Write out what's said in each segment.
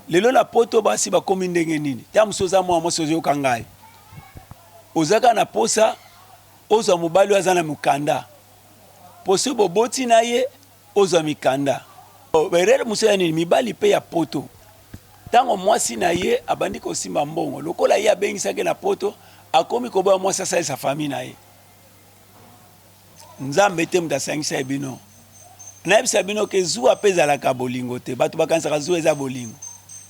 Lelo na poto basi bakomi ndenge nini? Ta mosusu oza mwana mwasi ozoyoka ngai, oza kaka na posa ozwa mobali oyo aza na mokanda, po soki boboti na ye ozwa mikanda. Erreur mosusu ya nini? Mibali pe ya poto, tango mwasi na ye abandi kosimba mbongo, lokola ye abengisaki na poto, akomi koboya mwasi asalisa famille na ye. Nzambe te moto asangisa ye bino. Nayebisa bino ke zuwa pe ezalaka bolingo te. Bato bakanisaka zuwa eza bolingo.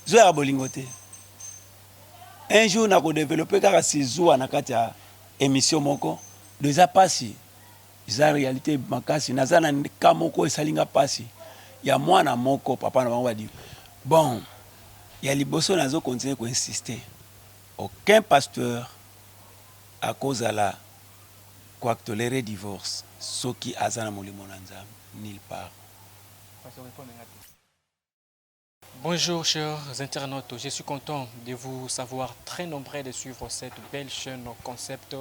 Zuwa ezalaka bolingo te. Un jour nako developper kaka si zuwa na kati ya emission moko. Donc eza pasi. Eza realite makasi. Naza na cas moko esali nga pasi ya mwana moko papa na bango ba bon ya liboso nazo continuer ko insister aucun pasteur akozala ko tolerer divorce soki aza na molimo na Nzambe nulle part. Bonjour chers internautes, je suis content de vous savoir très nombreux de suivre cette belle chaîne Concept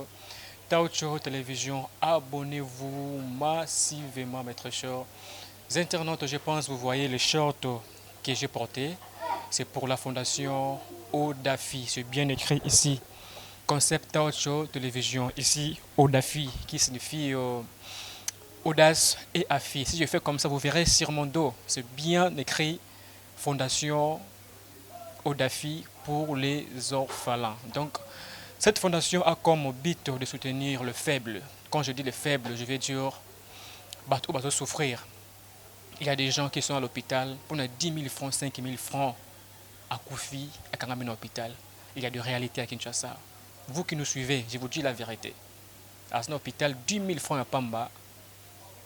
Taucho Télévision. Abonnez-vous massivement mes très chers internautes. Je pense vous voyez le short que j'ai porté. C'est pour la fondation Odafi. C'est bien écrit ici. Concept Taucho Télévision. Ici Odafi qui signifie audace et afi. Si je fais comme ça, vous verrez sur mon dos, c'est bien écrit Fondation Odafi pour les orphelins. Donc, cette fondation a comme but de soutenir le faible. Quand je dis le faible, je vais dire bato bazo souffrir. Il y a des gens qui sont à l'hôpital pour 10 000 francs, 5 000 francs akufi, akangami na hôpital. Il y a des réalités à Kinshasa. Vous qui nous suivez, je vous dis la vérité. À un hôpital, 10 000 francs à pamba,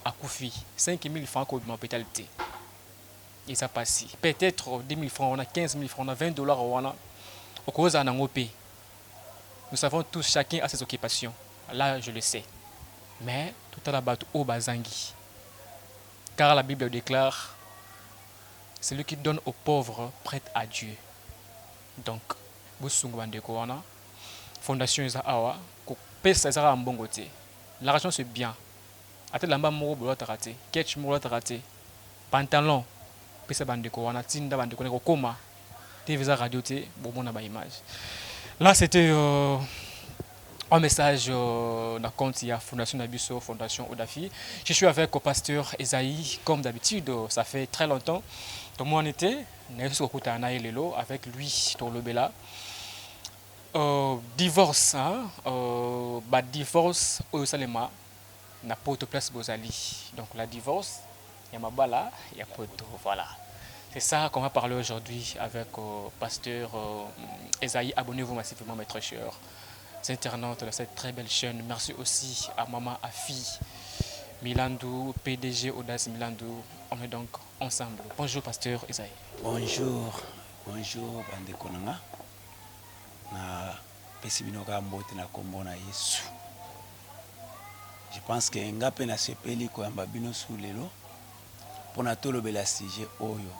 akufi, 5 000 francs à l'hôpital te. Et ça passe. Peut-être 10 000 francs, on a 15 000 francs, on a 20 $, on a. Au cause d'un Nous savons tous, chacun a ses occupations. Là, je le sais. Mais tout à la bato oyo bazangi. Car la Bible déclare, celui qui donne aux pauvres prête à Dieu. Donc, bosunga bandeko wana, fondation eza awa, kopesa eza kaka mbongo te. L'argent c'est bien. Ata elamba moko bolataka te, ketch moko bolataka te, pantalon, pesa bandeko wana, tinda bandeko na kokoma. TV eza radio te, bomona ba image. Là c'était un message na compte ya Fondation na biso, Fondation Odafi. Je suis avec le pasteur Esaïe, comme d'habitude, ça fait très longtemps. Donc moi on était, avec lui, tolobela. Divorce, hein, bah, divorce oyo salema na poto place bozali. Donc la divorce, ya mabala, ya poto, voilà. C'est ça qu'on va parler aujourd'hui avec pasteur Esaïe. Abonnez-vous massivement, mes très chers internautes de cette très belle chaîne. Merci aussi à Maman Afi Milandou, PDG Audace Milandou. On est donc ensemble. Bonjour, pasteur Esaïe. Bonjour, bonjour, bandeko na nga. Na pesi bino kaka mbote na kombo na Yesu. Je pense que nga pe nasepeli koyamba bino su lelo mpona tolobela sujet oyo,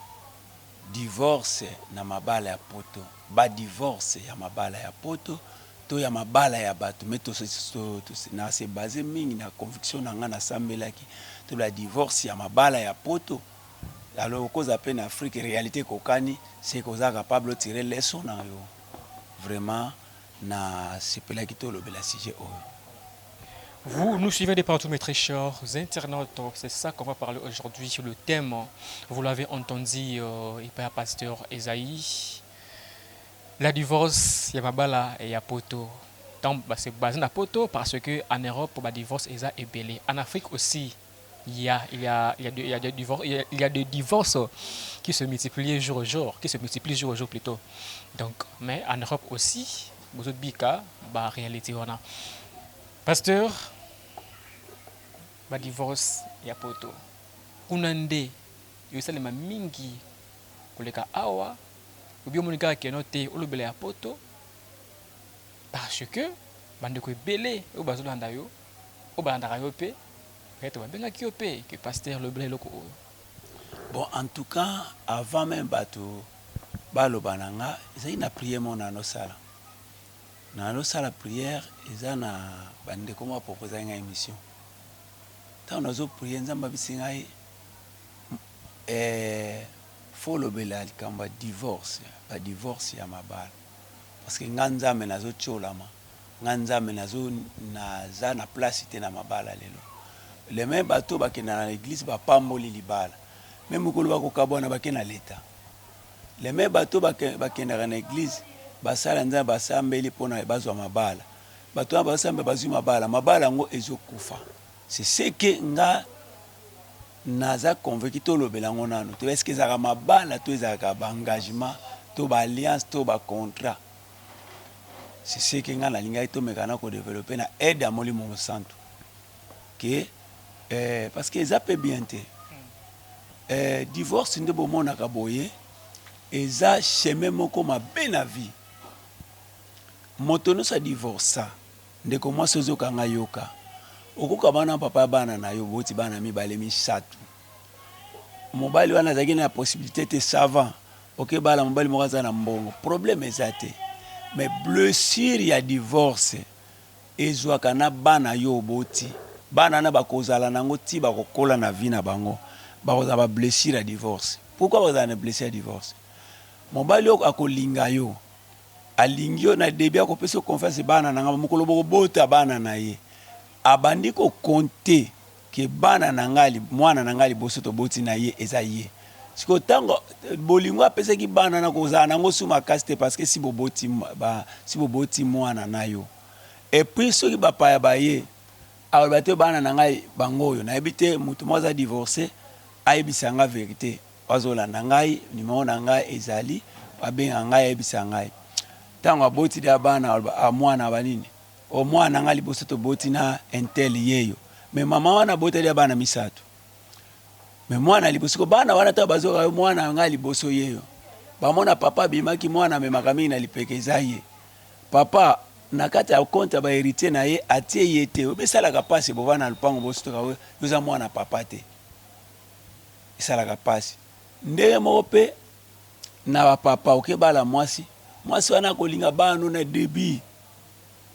divorce na mabala ya poto, ba divorce ya mabala ya poto to ya mabala ya bato. Me na se base mingi na conviction na nga, nasambelaki toloba divorce ya mabala ya poto. Alors okoza mpe na Afrique, réalité ekokani, c'est koza capable otirer leçon na yo. Vraiment nasepelaki tolobela sujet oyo. Vous nous suivez de partout, mes très chers internautes. C'est ça qu'on va parler aujourd'hui sur le thème. Vous l'avez entendu, et par pasteur Esaïe. La divorce, il y a mabala et il y a poto. Donc, bah, c'est basé na poto parce que en Europe, bah, divorce eza ebele. En Afrique aussi, il y a, il y a, il y a, de, il y a des divorces, il y a des divorces qui se multiplient jour au jour, qui se multiplient jour au jour plutôt. Donc, mais en Europe aussi, vous autres bika, bah, réalité, on a. Pasteur, ba divorce ya poto. Kuna nde esalema mingi koleka awa, obi omoni kaka keno te olobela ya poto parce que bandeko ebele oyo bazolanda yo, oyo balandaka yo mpe peut-être babengaki yo mpe ke pasteur lobela eloko oyo. Bon, en tout cas, avant même bato baloba na nga, ezali na prière moko nanosala. Nanosala prière, eza na bandeko moko proposaki ngai émission. Ntango nazoprier, Nzambe abisi ngai. Faut olobela likambo ya divorce, ba divorce ya mabala parce que nga Nzambe nazo tiolama, nga Nzambe nazo naza na place te na mabala lelo. Le meme bato oyo bakenda na eglise ba pamboli libala mais mokolo bako kabwana bake na l'etat. Le meme bato oyo bakendaka na eglise basala Nzambe basambeli pona bazwa mabala, bato wana bazo sambela bazwi mabala, mabala yango ezo kufa. C'est ce que nga Naza convaincu tolobela yango nanu te, est ce que ezalaka mabala to ezalaka ba engagement to ba alliance to ba contrat? C'est ce que nga nalingaki tomeka na ko developper na aide ya molimo mosantu que eh, parce que eza pe bien te eh, divorce nde bomonaka boye eza chemin moko mabe na vie. Moto nionso a divorca Ndeko mwasi ozoka nga yoka. Okoka na papa ya bana na yo boboti bana mibale misatu. Mobali wana azalaki na possibilite te savant. Oke bala mobali moko aza na mbongo. Problème eza te. Mais blessure ya divorce ezwaka na bana yo oboti. Bana wana bakozala nango ti bakokola na vie na bango. Bakozala ba blessure ya divorce. Pourquoi bakozala na blessure ya divorce? Mobali oyo akolinga yo. Alingi yo na debut akopesa yo confiance bana na nga mokolo bokobota bana na ye abandi ko compter ke bana na nga mwana na nga liboso toboti na ye eza ye sikoyo tango bolingo apesaki bana na kozala na ngo su makasi te parce que si boboti ba si boboti mwana na yo et puis soki bapaya baye aloba te bana na ngai bango oyo nayebi te moto moko aza divorce ayebisa nga verite Bazo landa ngai numero na ngai ezali ba benga ngai ayebisa ngai tango aboti deja bana aloba ah mwana ba nini oh mwana na ngai liboso toboti na intel yeyo mais maman wana abota deja bana misatu mais mwana liboso ko bana wana tango bazoka yo mwana na ngai liboso yeyo bamona papa abimaki mwana amemaka mingi na lipeka eza ye papa na kati ya compte ya ba heritier na ye atie ye te oyebi esalaka pasi bovanda na lupango bosutuka yo oza mwana papa te Esalaka pasi. Ndenge moko pe na ba papa oke bala mwasi, mwasi wana akolinga bana no na debut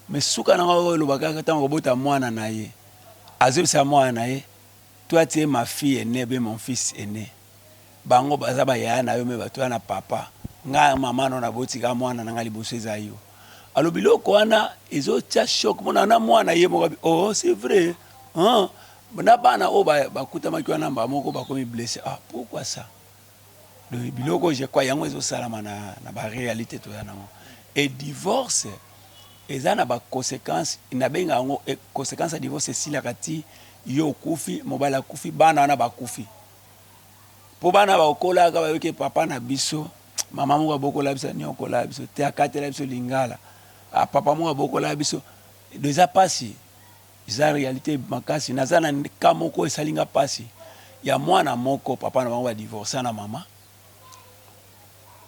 mais suka nango ako loba kaka tango akobota mwana na ye azoyebisa mwana na ye toi tu es ma fille ainee bien mon fils aine bango baza ba yaya na yo mais bato wana papa nga mama no naboti kaka mwana na nga liboso eza yo alors biloko wana ezotia choc mona na mwana ye moko oh c'est vrai hein Na bana oyo bakutamaki wana mbala moko bakomi blesse ah pourquoi ça donc biloko je crois yango ezosalama na, na ba réalité toza nango et divorce eza na ba conséquences nabenga yango e, conséquence ya divorce esilaka ti yo okufi mobali akufi bana wana bakufi mpo bana bakolaka bayoki papa na biso mama moko abokola biso aniokola biso te akatela biso lingala ah, papa moko abokola biso eza mpasi Eza realite makasi naza na cas moko esali nga pasi ya mwana moko papa na bango ba divorca na mama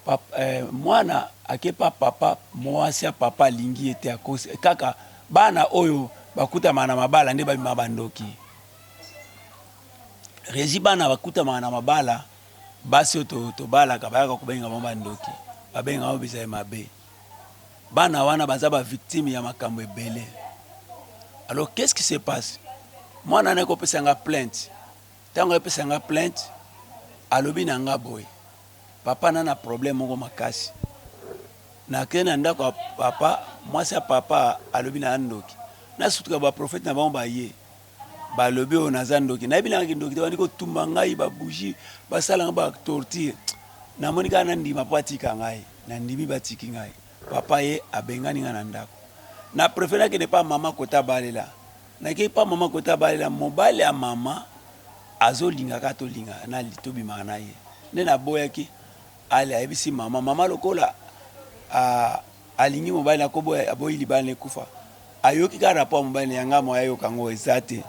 papa, eh, mwana ake pa papa mwasi ya papa alingi ye te akosi kaka bana oyo bakutamaka na mabala nde babima bandoki regi bana bakutamaka na mabala basi oyo tobalaka bayaka kobenga bango bandoki babenga bango bizali mabe Bana wana baza ba victime ya makambo ebele. Alors qu'est-ce qui se passe? Mwana wana ekopesa nga plainte. Tango epesa nga plainte, alobi na nga boye. Papa na na problème moko makasi. Nakei na ndako ya papa, mwasi ya papa alobi na ndoki. Nasutuka ba prophète na bango baye. Balobi oyo naza ndoki. Nayebi nanga kindoki te, bandi kotumba ngai ba bougie, basala nga ba torture. Namoni kaka nandima po atika ngai. Nandimi batiki ngai. Papa ye abengani ngai na ndako. Na prefere nakende pa mama kota abalela. Nakei pa mama kota abalela, mobali ya mama azolinga kaka tolinga na tobimaka na ye. Nde naboyaki, ale ayebisi mama, mama lokola a alingi mobali na koboya aboyi libala na ekufa. Ayoki kaka rapport ya mobali na ye, nga moyen ayoka yango eza te.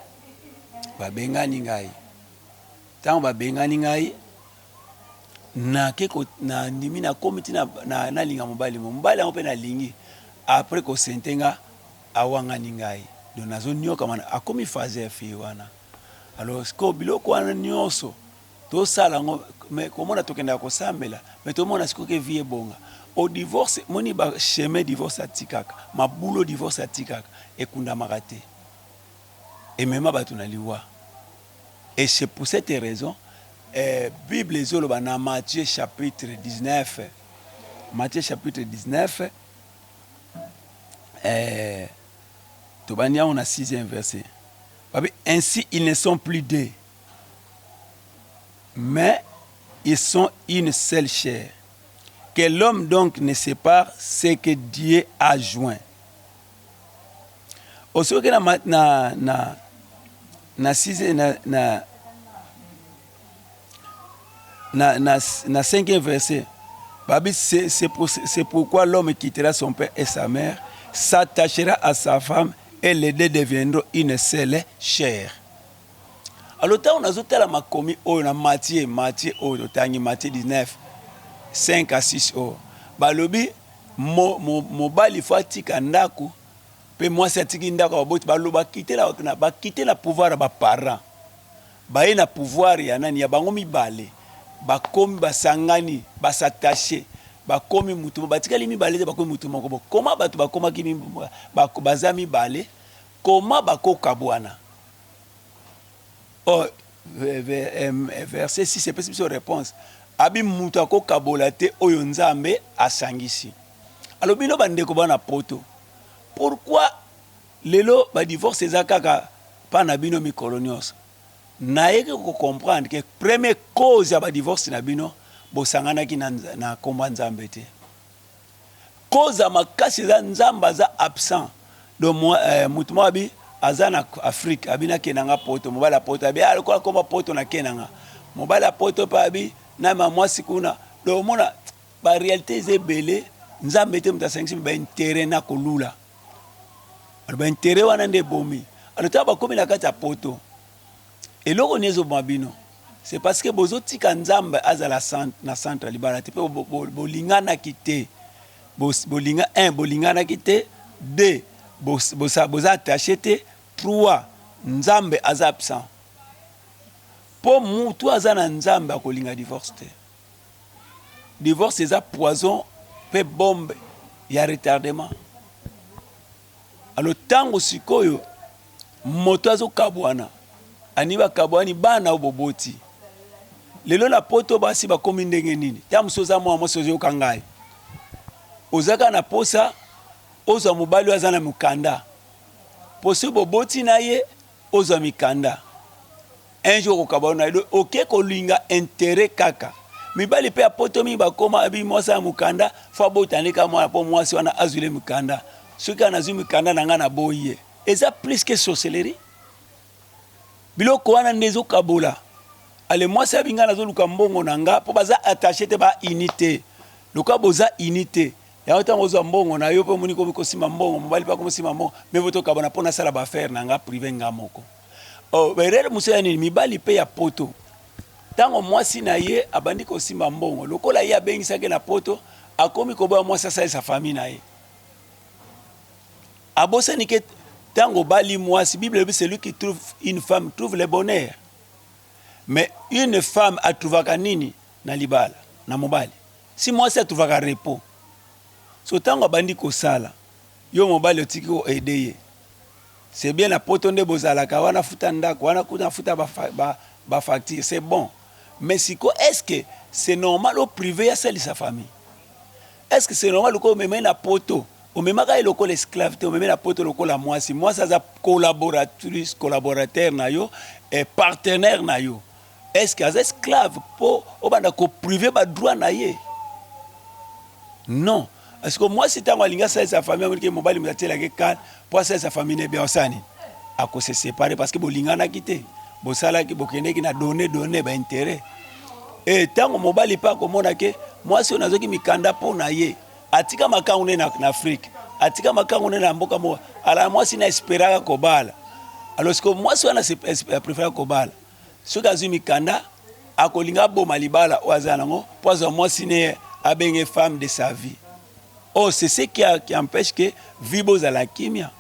Babengani ngai. Tango babengani ngai, nake ko na ndimi na komi ti na nalinga mobali ngo. Mobali yango pe nalingi après ko sente nga awangani ngai. Donc nazo niokama akomi phase ya fille wana. Alors sikoyo biloko wana nionso tosala yango mais komona tokendaka kosambela mais tomona sikoyo ke vie ebonga. Au divorce moni ba chemin divorce atikaka, mabulo divorce atikaka ekundamaka te. Emema bato na liwa. Et c'est pour cette raison Eh, Bible ezoloba na Matthieu chapitre 19, Matthieu chapitre 19, eh, tobandi yango na 6e verset. Babi, ainsi ils ne sont plus deux, mais ils sont une seule chair. Que l'homme donc ne sépare ce que Dieu a joint. Osoki na na na na sixième na na na na, na cinquième verset babi c'est pour, pourquoi l'homme quittera son père et sa mère, s'attachera à sa femme et les deux deviendront une seule chair. Alors ntango nazotala makomi oyo na Matthieu, Matthieu oyo totangi, Matthieu 19 5 à 6 oyo balobi mobali faut atika ndako mpe mwasi atiki ndako ya baboti. Baloba bakite na pouvoir ya baparent, baye na pouvoir ya nani? Ya bango mibale. Bakomi basangani, bas'attacher, bakomi mutu, batikali mibale te, bakomi mutu moko. Bo koma bato bakomaki baza mibale, koma bakokabwana? Oh, verset 6 epesi biso réponse. Abi mutu akokabola te oyo Nzambe asangisi. Alobi no bandeko bana poto, pourquoi lelo badivorce eza kaka mpa na bino mikolo nyonso? Nayeki kocomprendre que première cause ya badivorce na bino, bosanganaki na, na nkombo ya Nzambe te. Cause ya makasi eza Nzambe aza absent. Donc mutu moko abi aza na Afrique, abi nakende nga poto. Mobali ya poto abi lokola komba poto, nakende nga. Mobali ya poto mpe abi na mwasi kuna. Donc omona baréalité eza ebele. Nzambe te moto asangisi, baintérêt na kolula. Alors baintérêt wana nde ebomi. Alors ntango bakomi na kati ya poto, eloko nini ezoboma bino? C'est parce que bozotika Nzambe azala na centre ya libala te, mpe bolinganaki te. Bolinga 1, bolinganaki te. 2, boza attaché te. 3, Nzambe aza absent. Mpo mutu aza na Nzambe akolinga divorce te. Divorce eza poison mpe bombe ya retardement. Alors ntango sikoyo moto azokabwana, ani bakabwani, bana oyo boboti lelo na poto, basi bakomi ndenge nini? Ntango mosusu oza mwana mwasi, ozoyoka ngai, oza kaka na posa ozwa mobali oyo aza na mokanda, mpo soki boboti na ye, ozwa mikanda. Un jour okokabwana na ye, oke kolinga intérêt kaka. Mibali mpe ya poto mingi bakóma abi mwasi ya mokanda, faut abotani kaka mwana mpo mwasi wana azwile mikanda. Soki nazwi mikanda na ngai, naboyi ye. Eza plus que sorcellerie. Biloko wana nde ezokabola. Ale mwasi abi ngai nazoluka mbongo na nga, mpo baza attaché te, bauni te. Lokola boza uni te, yango ntango ozwa mbongo na yo mpe omoni komi kosimba mbongo, mobali mpe akomosimba mbongo, me po tokabana mpo nasala baaffaire na nga privé nga moko. Oh, erreur mosusu ya nini? Mibali mpe ya poto, ntango mwasi na ye abandi kosimba mbongo, lokola ye abengisaki na poto, akomi koboya mwasi asalisa famille na ye. Abosani que ntango obali mwasi, Bible elobi: "Celui qui trouve une femme trouve le bonheur." Mais une femme atrouvaka nini na libala na mobali? Si mwasi atrouvaka repos. So ntango abandi kosala, yo mobali otiki koaider ye, c'est bien. Na poto nde bozalaka wana, futa ndako wana, kuna futa bafacture, ba c'est bon. Mais siko, est ce que c'est normal opriver asalisa famille? Est ce que c'est normal lokola omemai na poto, omemaka ye lokola esclave te, omemi na poto lokola mwasi? Mwasi aza collaboratrice, collaborateur na yo et partenaire na yo. Est ce que aza esclave mpo obanda kopriver badroit na ye? Non. Parce que mwasi, ntango alingi asalisa famille, amoniki mobali moto atielaki kale mpo asalisa famille ne bien, osala nini? Akose séparer, parce que bolinganaki te, bosalaki, bokendeki na donner donner, baintérêt. E ntango mobali mpe akomona que mwasi oyo nazwaki mikanda mpo na ye, atika makangu nde na, na Afrique, atika makangu nde na mboka moko, ala mwasi na espéraka kobala. Alors siko mwasi wana apréféraka kobala, soki azwi mikanda, akolinga aboma libala oyo aza nango mpo azwa mwasi ne abenge femme de sa vie. Oh, c'est ce qui empêche que vie bozala kimia.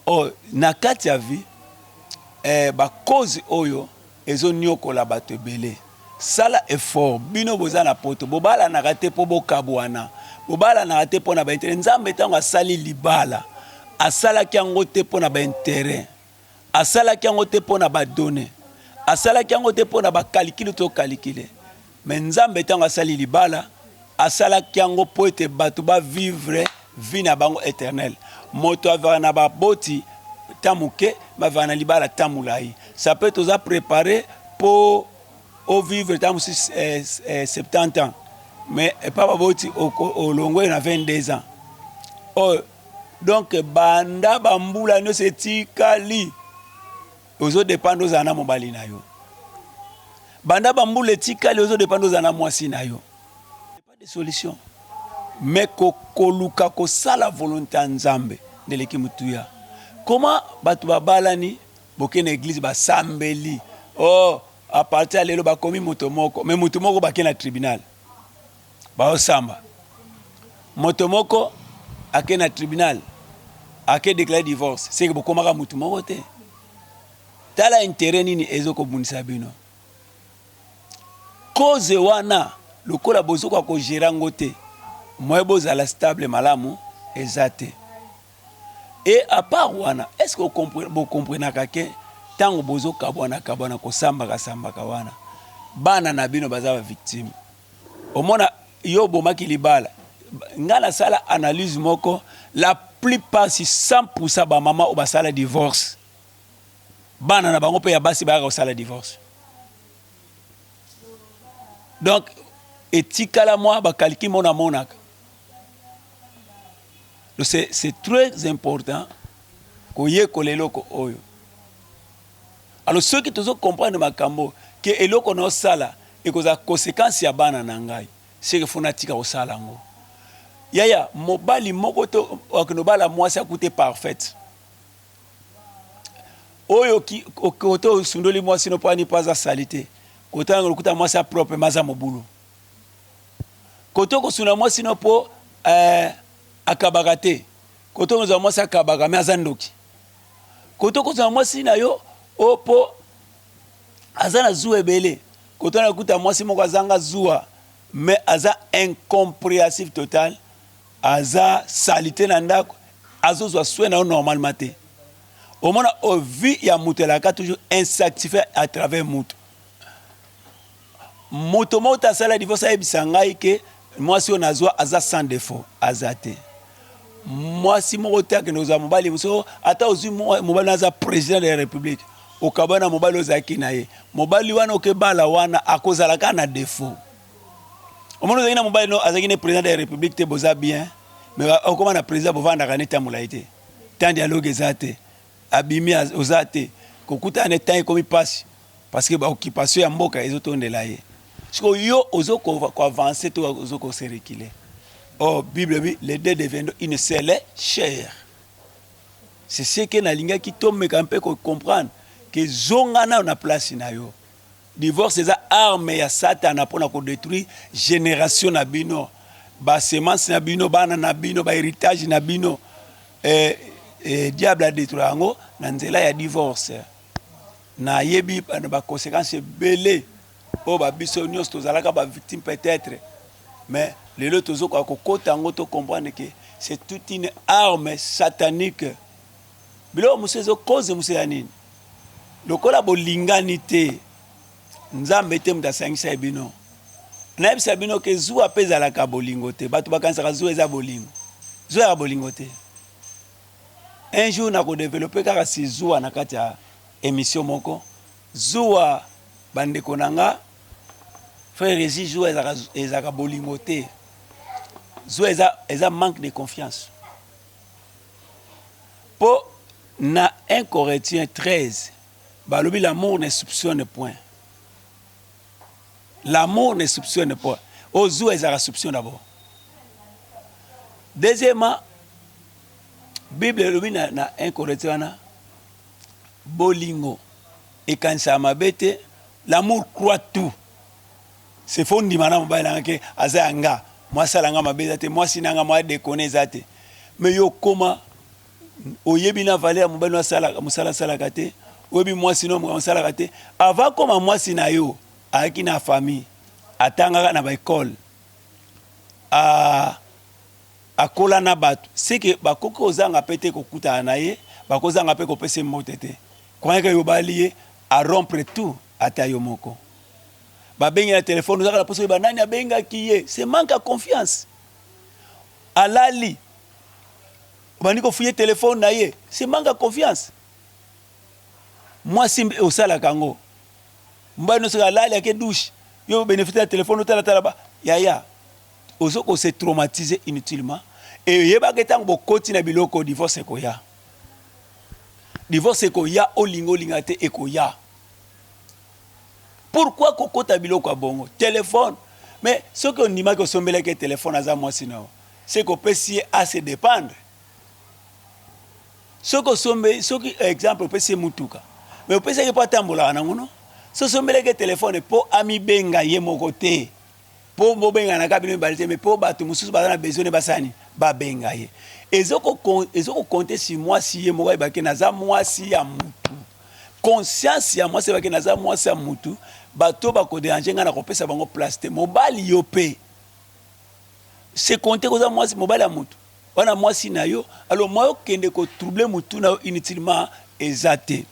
Oh, na kati ya vie, bacause oyo ezoniokola bato ebele. Sala effort. Bino boza na poto, bobalanaka te mpo bokabwana, bobalanaka te mpo na baintérêt. Nzambe ntango asali libala, asalaki yango te mpo na baintérêt, asalaki yango te mpo na badonner. Asalaki yango te mpo na ba calcul to calculer. Mais Nzambe ntango asali libala, asalaki yango mpo ete bato ba vivre vie na bango eternel. Moto avaka na baboti temps moke, mais avaka na libala temps molayi. Ça peut être oza prepare mpo o vivre temps mosusu 70 ans, mais epa baboti olongwe na 22 ans. Oyo donc banda ba mbula nyonso etikali ozo dependre ozala na mobali na yo. Banda ba mbula etikali ozo dependre ozala na mwasi na yo. Pas de solution. Mais koluka kosala volonté ya Nzambe nde eleki motuya. Comment bato babalani boke na eglise basambeli, oh à partir ya lelo bakomi moto moko, mais moto moko bake na tribunal baosamba. Moto moko ake na tribunal ake déclarer divorce, c'est que bokomaka moto moko te. Tala intérêt nini ezokobundisa bino. Cause wana lokola bozokoka kogérer yango te, moyen bozala stable malamu eza te. Et à part wana, est-ce que bokomprenaka ke ntango bozokabwana kabwana kosambaka sambaka wana, bana na bino baza ba victime? Omona yo obomaki libala. Nga nasala analyse moko, la plupart, si 100% bamama oyo basala divorce, bana na bango mpe ya basi bayaka kosala divorce. Donc etikala mwa bakaliki mona monaka. C'est très important koyekola eloko oyo. Alors soki tozo comprendre makambo ke eloko na osala ekozala conséquence ya bana na ngai, seke fo natika kosala yango. Yaya, mobali moko to akende obala mwasi akute parfaite. Oyo kote osundoli mwasi no mpo ani mpo aza sali te, kote yango lokuta mwasi a propre mais aza mobulu. Kote okosunda mwasi no mpo akabaka te, kote okozwa mwasi akabaka mais aza ndoki. Kote okozwa mwasi na yo o mpo aza na zuwa ebele, kote na kuta mwasi moko azanga zuwa mais aza incompréhensif total, aza salite na ndako, azozwa soin na yo normalement te. Omona oyo vie ya moto elaka toujours insatisfait à travers moto. Moto moko te asala divorce ayebisa ngai ke mwasi oyo nazwa aza sans défaut, aza te. Mwasi moko te akende kozwa mobali mosusu, ata ozwi mobali aza président de la république, okabwana na mobali ozalaki na ye, mobali wana okebala wana akozala kaka na défaut. Omoni ozalaki na mobali no azalaki ne président de la république te, boza bien, mais okoma na président bovandaka ne temps molai te, temps dialogue eza te, abimi oza te, kokutana ne temps ekomi mpasi parce que baoccupation ya mboka ezotondela ye. Sikoyo yo ozo koavancer to ozo kose reculer? Oh, Bible bi les deux deviendront une seule chair. C'est ce que nalingaki tomeka mpe kocomprendre ke zonga nayo na place na yo. Divorce eza arme ya Satana mpona kodétruire génération na bino, basemence na bino, bana na bino, bahéritage na bino. Diable adétruire yango na nzela ya divorce. Nayebi na baconséquence ebele oyo babiso nyonso tozalaka bavictime peut-être, mais lelo tozokoka kokota yango, tocomprendre ke c'est toute une arme satanique. Biloko mosusu ezokoze mosusu ya nini, lokola bolingani te, Nzambe te moto asangisa ye bino. Nayebisa bino ke zuwa mpe ezalaka bolingo te. Bato bakanisaka zuwa eza bolingo, zuwa ya bolingo te. Un jour nakodévelopper kaka si zuwa na kati ya émission moko. Zuwa, bandeko na nga, frère Régi, zuwa ezalaka bolingo te. Zuwa eza manque de confiance. Mpo na 1 Corinthiens 13 balobi: "L'amour ne soupçonne point." L'amour ne soupçonne point. Oyo zuwa ezalaka soupçon d'abord. Deuxièmement, Bible elobi na 1 Corinthiens wana, bolingo ekanisaka mabe te. L'amour croit tout. C'est faux. Ndima na mobali nanga ke aza ya nga, mwasi alanga mabe eza te, mwasi nanga mwa déconne eza te. Mais yo koma oyebi na valeur ya mobali no, asalaka mosala, asalaka te, oyebi mwasi no asalaka te. Avant koma mwasi na yo, ayaki na famille, atangaka na baekole, akola na bato, seke bakoki kozanga mpe te kokutana na ye, bakozanga mpe kopesa ye mbote te. Croyant yo obali ye, arompre tout. Ata yo moko. Babengi na telefone, ozaka na posa oyeba nani abengaki ye. C'est manque ya confiance. Alali, obandi ko fouiller telefone na ye, c'est manque ya confiance. Mwasi osalaka yango. Mobali no soki alali ake douche, yo benefite na telefone otala tala ba yaya. Ozo ko se traumatiser inutilement et oyebaka tango bokoti na biloko divorce ekoya. Divorce ekoya olinga olinga te ekoya. Pourquoi kokota biloko ya bongo? Telephone mais soki ondimaki osombelaki ye telephone aza mwasi na yo c'est que opesi ye a se dependre. Soki osombe soki exemple opesi ye mutuka mais opesaki ye po atambolaka nango non? Soki osombelaki ye telephone po amibenga ye moko te po bobengana kaka bino mibale te mais po bato mosusu baza na besoin ne basala nini babenga ye ezo ko compter sur mwasi ye moko ayeba ke naza mwasi ya mutu conscience ya mwasi ayeba ke naza mwasi ya mutu bato bako deranger ngai nakopesa bango place te mobali yo pe se compter koza mwasi mobali ya mutu wana mwasi na yo alors moyen okende ko troubler mutu na yo inutilement eza te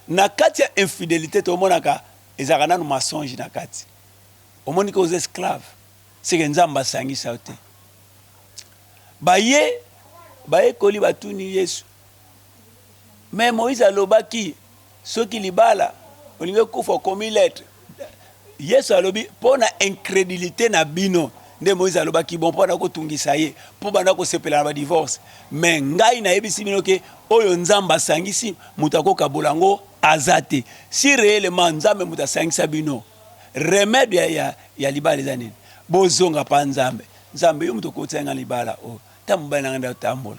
na kati ya infidelite tomonaka Ezalaka nanu mensonge na kati. Omoni ke oza esclave? Seke Nzambe asangisa yo te. Baye bayekoli batuni Yesu, mais Moïse alobaki soki libala olingi okufa okomi lettre. Yesu alobi mpo na incredulite na bino nde Moïse alobaki bon mpo na kotungisa ye mpo banda kosepela na ba divorce. Mais ngai nayebisi bino ke oyo Nzambe asangisi moto akokabola yango aza te. Si reellement Nzambe moto asangisa bino, remede ya, ya, ya libala eza nini? Bozonga pa Nzambe. Nzambe, yo moto okotisa nga libala oyo. Ta mobali na nga nde atambola.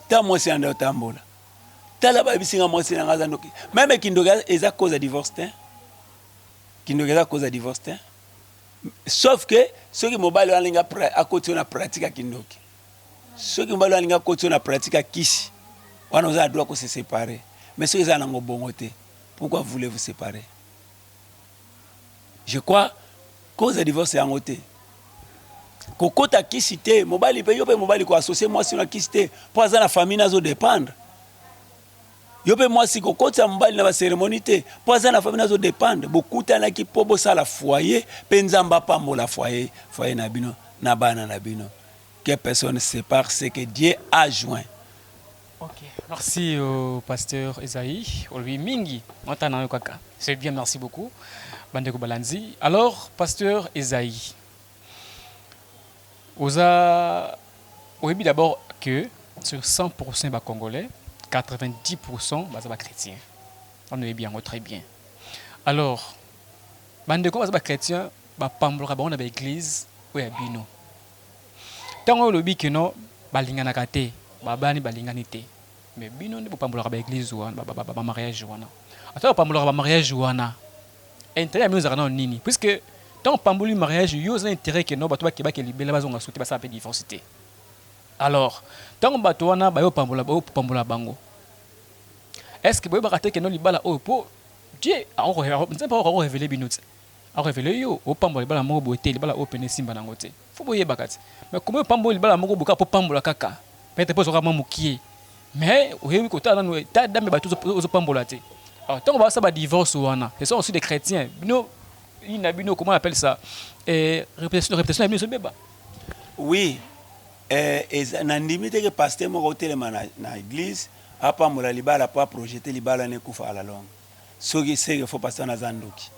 Ta mwasi na nde atambola. Tala bayebisi nga mwasi na nga aza ndoki. Meme kindoki eza cause ya divorce te. Kindoki eza cause ya divorce te. Sauf que soki mobali wana alingi akotisa yo na pratique ya kindoki. Soki mobali wana alingi akotisa yo na pratique ya kisi, wana oza na droit ko se separer. Mais soki eza nango bongo te, pourquoi voulez vous separer? Je crois cause ya divorce yango te. Kokota kisi te, mobali pe yo pe mobali ko associer mwasi na kisi te, po aza na famille nazo dépendre. Yo pe mwasi kokotisa mobali na ba ceremonie te, po aza na famille nazo dépendre. Bokutanaki po bosala foyer pe Nzambe apambola foyer, foyer na bino na bana na bino. Que personne separe ce que Dieu a joint. Ok, merci au pasteur Esaïe, olobi mingi, mata na yo kaka. C'est bien, merci beaucoup. Bandeko balandi. Alors, pasteur Esaïe, oza oyebi d'abord que sur 100% ba congolais, 90% baza ba chrétiens. On oyebi yango très bien. Alors, bandeko baza ba chrétiens, ba pambolaka bango na ba église oyo ya bino. Tango oyo olobi que non balinganaka te, babalani balingani te mais bino nde bopambolaka ba eglise wana ba mariage wana ata bopambolaka ba mariage wana interet ya bino ezalaka nano nini puisque tango opamboli mariage yo oza na interet que non bato bakebake libela bazonga su te basala pe divorce te alors tango bato wana baye opambola opambola bango est ce que boyebaka te que non libala oyo po Dieu nzambe ako reveler bino te A reveler yo opambola libala moko boye te libala oyo pene esimba nango te faut boyebaka te mais comment opamboli libala moko boye kaka po pambola kaka peut etre po ozwaka mwa mukie mais oyebi kotala nanu etat d'ame ya batu ozo pambola te alors tango basala ba divorce wana ce sont aussi des chretiens bino nini na bino comment on appelle ça eh, reputation reputation na bino ezobeba. Oui eh, eza nandimi te ke pasteur moko otelema na, na eglise apambola libala po a projeter libala na ekufa à la longue. Soki seke faut pasteur wana aza ndoki.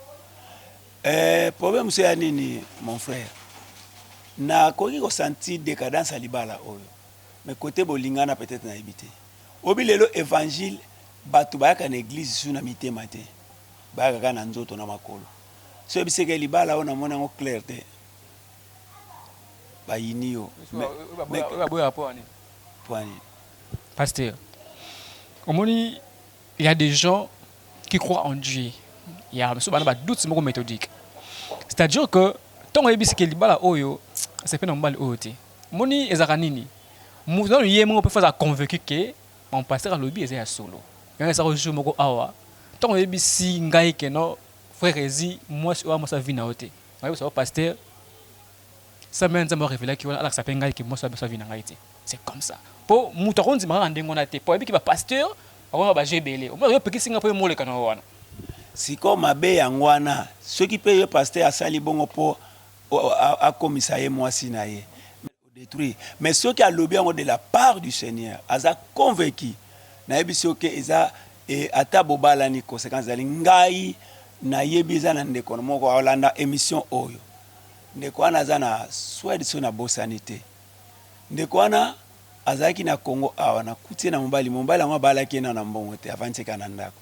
Eh, problème mosusu ya nini mon frère? Nakoki ko sentir decadence ya libala oyo. Mais cote bolingana peut-être nayebi te. Oyebi lelo evangile batu bayaka na eglise lisusu na mitema te. Bayaka kaka na nzoto na makolo. Soki oyebisi ke libala oyo namoni yango clair te. Bayini yo. Mais po nini? Pasteur, omoni Il ya des gens qui croient en Dieu. Il ya biso bana ba doutes moko methodique. C'est-à-dire que tango oyebisi ke libala oyo asepe na mobali oyo te. Moni ezalaka nini? Moto nanu ye moko pe faut azala convaincu ke mon pasteur alobi eza ya solo. Yango ezalaka jour moko awa tango oyebisi ngai ke non frère Ezi mwasi oyo mwasi ya vie na yo te. Nayebisa yo pasteur Samuel Nzambe a revelaki wana alakisa pe ngai ke mwasi oyo aza vie na ngai te. C'est comme ça. Po mutu akondima kaka ndenge wana te. Po ayebi ke ba pasteur bakoma ba jeux ebele. Omoni yo opekisi ngai po yo moleka na yo wana. Sikoyo mabe yango wana, soki pe ye pasteur asali bongo po akomisa ye mwasi na ye, o detruire. Mais soki alobi yango de la part du Seigneur, aza convaincu, nayebisi yo ke eza ata bobalani, consequence ezali. Ngai nayebi eza na ndeko moko aolanda émission oyo. Ndeko wana aza na Swede, so nabosani te. Ndeko wana azalaki na Congo awa, nakuti ye na mobali. Mobali yango abalaki ye na mbongo te, avandi kaka na ndako.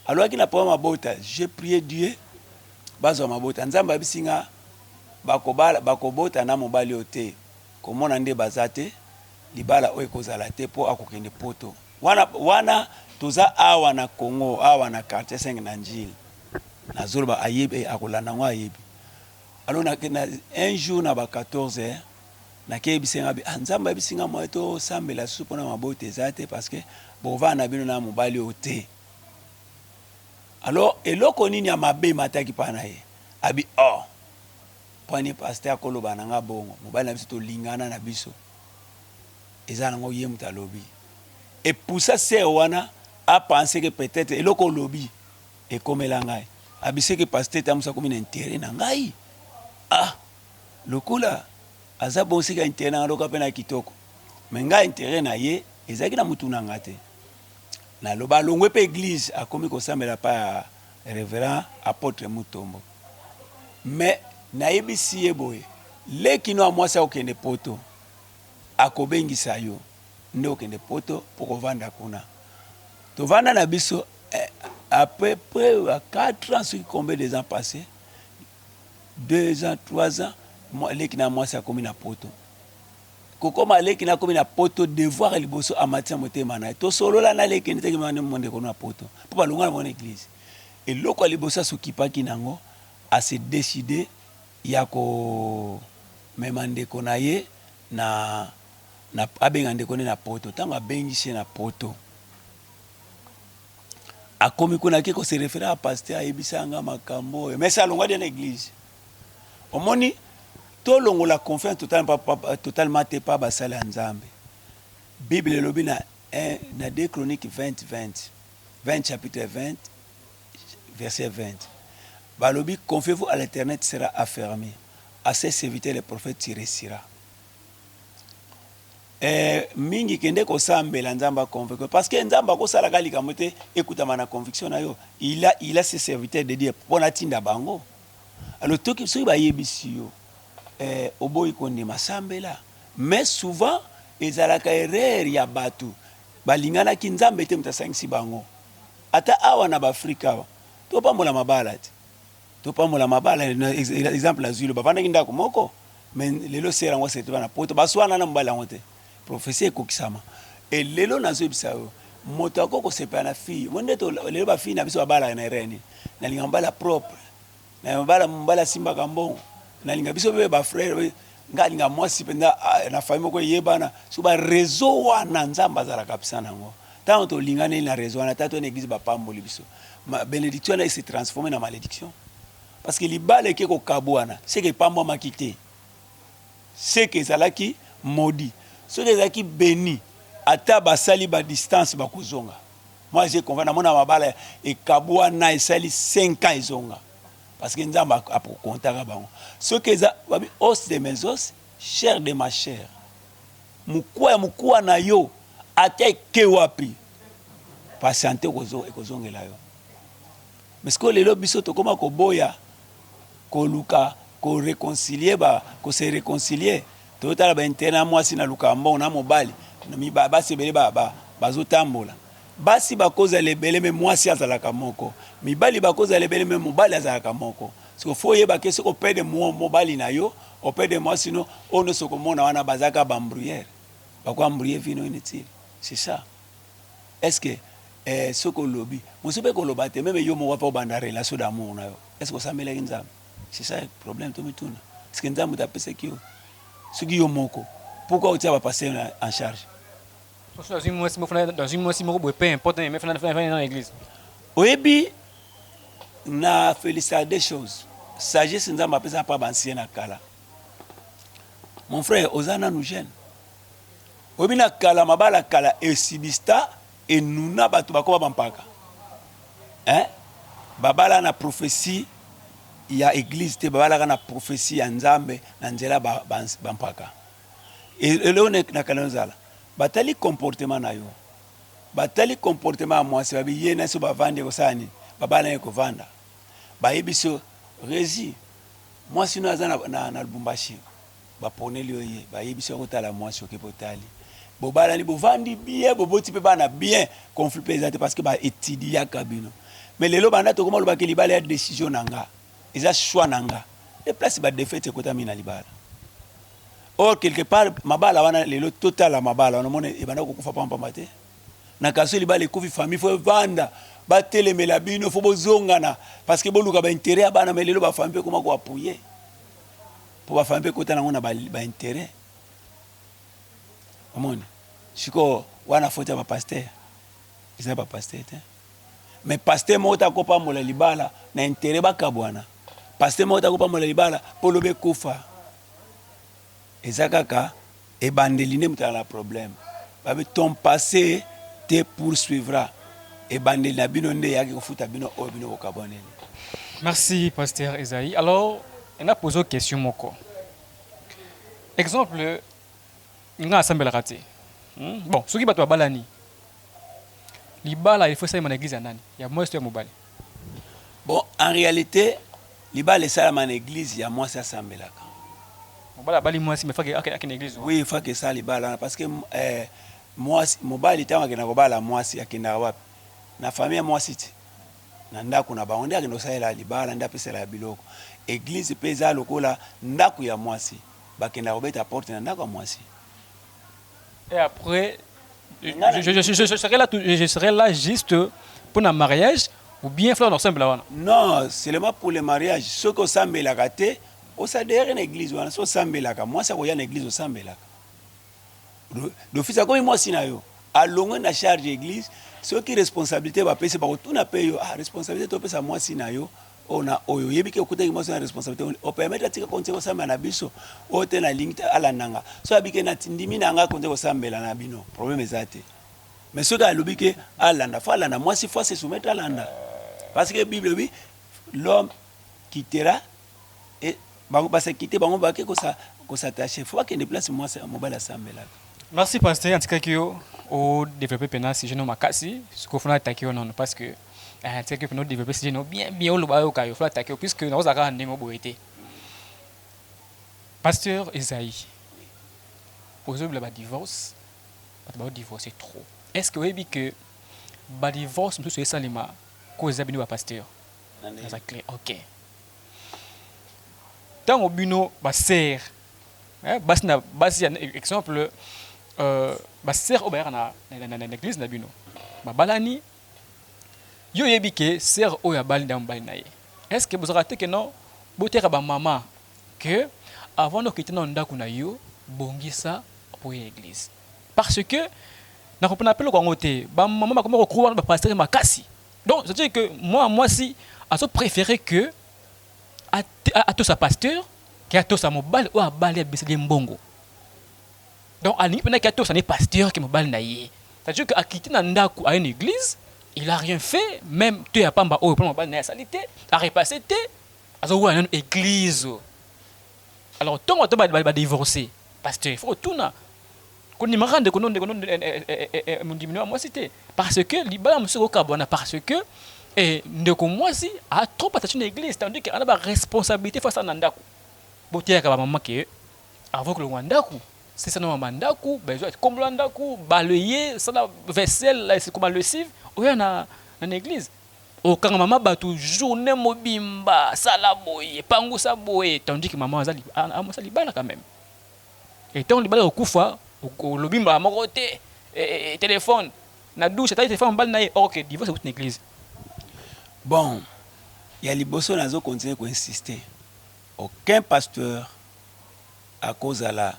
Alobaki na problème mabota. J'ai prié Dieu bazwa mabota. Nzambe ayebisi nga bakobala, bakobota na mobali oyo te. Komona nde baza te, libala oyo ekozala te mpo akokende Poto. Wana wana toza awa na Congo, awa na quartier 5 na Njili. Nazoloba, ayebi, akolanda yango, ayebi. Alors na un jour na ba 14 heures, nakeyebisa nga: "Ah, Nzambe ayebisi nga moye tosambela susu mpona mabota eza te, parce que bovanda na bino na mobali oyo te." Alors eloko nini ya mabe emataki mpa na ye? Abi: "Oh, mpani pasteur akoloba na nga bongo? Mobali na biso, tolingana na biso, eza nango ye moto alobi." Epusa sœur wana apense ke peut-être eloko olobi ekomela ngai. Abiseke pasteur tamoso akomi na intérêt na ngai. Ah, lokola aza bon, sika intérêt na nga loka mpe na kitoko, mais ngai intérêt na ye ezalaki na mutu na nga te. Naloba alongwe mpe église, akomi kosambela pa ya révérend apôtre Mutombo. Mais nayebisi ye boye: leki no ya mwasi akokende Poto, akobengisa yo nde okende Poto mpo kovanda kuna. Tovanda na biso à peu près à 4 ans, soki combien des ans passés, 2 ans, 3 ans, leki na mwasi akomi na Poto. Kokoma leki na akomi na Poto, devoir ya liboso amati na motema na ye: tosolola na leki ndenge mondeko na Poto mpo balongwa na mona église. Eloko ya liboso asokipaki nango, ase décide ya komema ndeko na ye na abenga ndeko nde na Poto. Ntango abengisi ye na Poto, akomi kuna, ake kose référer ya pasteur ayebisa yanga makambo oyo. Mais alongwa de na église. Omoni, tolongola confiance totalement te pa basali ya Nzambe. Bible elobi na 2 Chronique 20 20 20, chapitre 20, verset 20, balobi: "Confiez-vous à l'Éternel, tu seras affermi, à ses serviteurs les prophètes, tu réussiras." Mingi kende kosambela Nzambe aconvaincre, parce que Nzambe akosalaka likambo te ekutama na conviction na yo. Il a ses serviteurs de Dieu mpo natinda bango. Alors toki soki bayebisi yo, oboyi kondima, sambela. Mais souvent ezalaka erreur ya bato balinganaki, Nzambe te moto asangisi bango. Ata awa na baAfrika awa, topambola mabala te, topambola mabala. Exemple azwi, bavandaki ndako moko, mais lelo sœur yango asete bana Poto, baswana na mobali yango te. Prophétie ekokisama. E lelo nazoyebisa yo, moto akoki kosepela na fille mo nde. Lelo bafille na biso babalaka na erreur nini? Nalinga mobala propre, na mobala, mobali asimbaka mbongo. Nalinga biso mpe bafrère, nga alinga mwasi mpenza na famille moko eyebana. So baréseau wana, Nzambe azalaka bisa nango. Ntango tolinganeli na réseau wana, tata na église bapamboli biso, bénédiction wana ese transforme na malédiction, parce que libala eke kokabwana, seke epambwamaki te, seke ezalaki maudit. Soki ezalaki béni, ata basali badistance, bakozonga. Moi j'ai convaincu, namona mabala ekabwana, esali 5 ans, ezonga, parce que Nzambe akokontaka bango. Soki eza babi os de mes os, chair de ma chair, mokuwa ya mokuwa na yo, ata eke wapi, patiente, ekozongela yo. Mais sikoyo lelo biso tokóma koboya koluka koréconcilier, ba kose réconcilier. Tozotala baintérêt na mwasi, naluka mbongo na mobali. Basi ebele bazotambola, basi bakozala ebele, mais mwasi azalaka moko. Mibali bakozala ebele, mais mobali azalaka moko. Siko faut oyeba ke soki opede mobali na yo, opede mwasi no, oyo nyonso okomona wana bazalaka baembrouilleurs, bakoembrouiller vino inutile. C'est ça. Est ce que soki olobi mosu mpe koloba te, même yo moko afa obanda relation d'amour na yo, est ce que osambelaki Nzambe? C'est ça problème. Tomituna: est ce que Nzambe moto apesaki yo? Soki yo moko, pourquoi otia bapasteur en charge? Dans une mwasi moko boye, peu importe, mais fana dans l'église. Oyebi, na féliciter deux choses: sagesse Nzambe apesa mpa baancien na kala. Mon frère, oza nanu jeune. Oyebi, na kala, mabala kala esibista enuna, bato bakoma bampaka, hein? Babala na prophetie ya eglise te, babalaka na prophetie ya Nzambe na nzela bampaka. Eloko na kala ozala, batali comportement na yo, batali comportement ya mwasi, babi ye na so bavandi ekosala nini, babala ye kovanda, bayebi so Rezi mwasi no aza na Lubumbashi, baponeli yo ye, bayebi so akotala mwasi, oke potali, bobalani, bovandi bien, boboti mpe bana bien, conflit mpe eza te parce que baétudiaka bino. Mais lelo banda tokoma olobaki libala ya décision na nga, eza choix na nga, e place badéfaites ekotami na libala. Or quelque part mabala wana lelo, totala mabala wana, omona ebanda kokufa pampamba te. Na kaso libala ekufi, famille faut evanda, batelemela bino, faut bozongana parce que boluka baintérêt ya bana. Mais lelo bafamille mpe ekoma koappuyer, mpo bafamille mpe ekota nango na baintérêt. Omoni sikoyo wana faute ya bapasteur eza bapasteur te. Mais pasteur moko ta kopambola libala na intérêt bakabwana, pasteur moko ta kopambola libala mpo lobi ekufa. Eza kaka ebandeli nde moto na problème. Babi ton passé te poursuivra. Ebandeli na bino nde eyaki kofuta bino oyo bino bokabwaneli. Merci, pasteur Esaïe. Alors on a posé question moko, exemple nga asambelaka te. Bon, soki bato babalani, libala il faut esalema na église ya nani? Ya mwasi to ya mobali? Bon, en réalité libala esalama na église ya mwasi asambelaka. Mobali abali mwasi, mais faut akende église? Oui, faut esala libala wana parce que mwasi, mobali ntango akenda kobala mwasi, akendaka wapi? Na famille ya mwasi ti na ndako na bango nde akende kosalela libala, nde apesela ya biloko. Église mpe eza lokola ndako ya mwasi, bakendaka kobeta porte na ndako ya mwasi. Et après, je serai là, je serai là juste pour un mariage ou bien fleur ensemble là wana? Non, seulement pour le mariage. Soki osambelaka te, osadere na église wana. So osambelaka, mwasi akoya na église osambelaka d'office, akomi mwasi na yo, alongwe na charge église. Soki responsabilité bapesi, bakotuna mpe yo: ah, responsabilité topesa mwasi na yo oyo na oyo, oyebi ke okutaki mwasi na responsabilité, opermettre atika konti kosambela na biso oyo te? Nalingi te alandanga. So abi ke ndimi na nga konti kosambela na bino, problème eza te. Mais soki alobi ke alanda, faut alanda mwasi, faut se soumettre, alanda, parce que Bible elobi l'homme quittera et bango basakite, bango bake kos'attacher, faut bakende place mwasi mobali asambelaka. Merci, pasteur. Antikaki yo odéveloppe mpena sujet no makasi. Sikoyo fona atake yo nono parce que antikaki yo mpena odéveloppe sujet no bien bien, oloba oyoka yo, fona atake yo puisque nakozala kaka ndenge oboye te. Pasteur Esaïe, ozobela badivorce, bato baodivorce trop. Est ce que oyebi que badivorce mosusu esalema ko eza bino bapasteur? Naza clair, ok. Ntango bino basœur, basi na basi, exemple basœur oyo bayaka na église na bino, babalani, yo oyebi ke sœur oyo abali nda mobali na ye, est ce que bozalaka te ke non, boteka bamama ke avant nokite na ndako na yo, bongisa po ya église? Parce que nakopona mpe eloko yango te, bamama bakoma kokroire bapasteur makasi. Donc c'est à dire que moi, mwasi azo préférer que atosa pasteur ke atosa mobali oyo abali, abiseli ye mbongo. Donc alingi mpena ke atosa ne pasteur ke mobali na ye. C'est-à-dire que akiti na ndako, aye na église, il a rien fait, même to ya pamba oyo mpona mobali na ye asali te, arepasse te, azowela nano église. Alors ntongo bato badivorce, pasteur, il faut kotuna kondimaka ndeko no, ndeko no mondimi ya mwasi te, parce que libala mosusu ekokabwana parce que ndeko mwasi a trop attaché na église, tandis que ana baresponsabilité face na ndako. Boteyaka bamama ke avant kolongwa ndako, sisa na mama ndako, bezwa kombola ndako, balayer, sala vaisselle, koma lessive, oya na église, okanga mama bato journée mobimba, sala boye, pangusa boye, tandis que mama aza amosa libala quand même. Et ntango libala ekokufa, olobi mbala moko te téléphone na douche, atali téléphone mobali na ye. Ok, divorce ekuti na église. Bon, ya liboso, nazocontinue koinsister: aucun pasteur akozala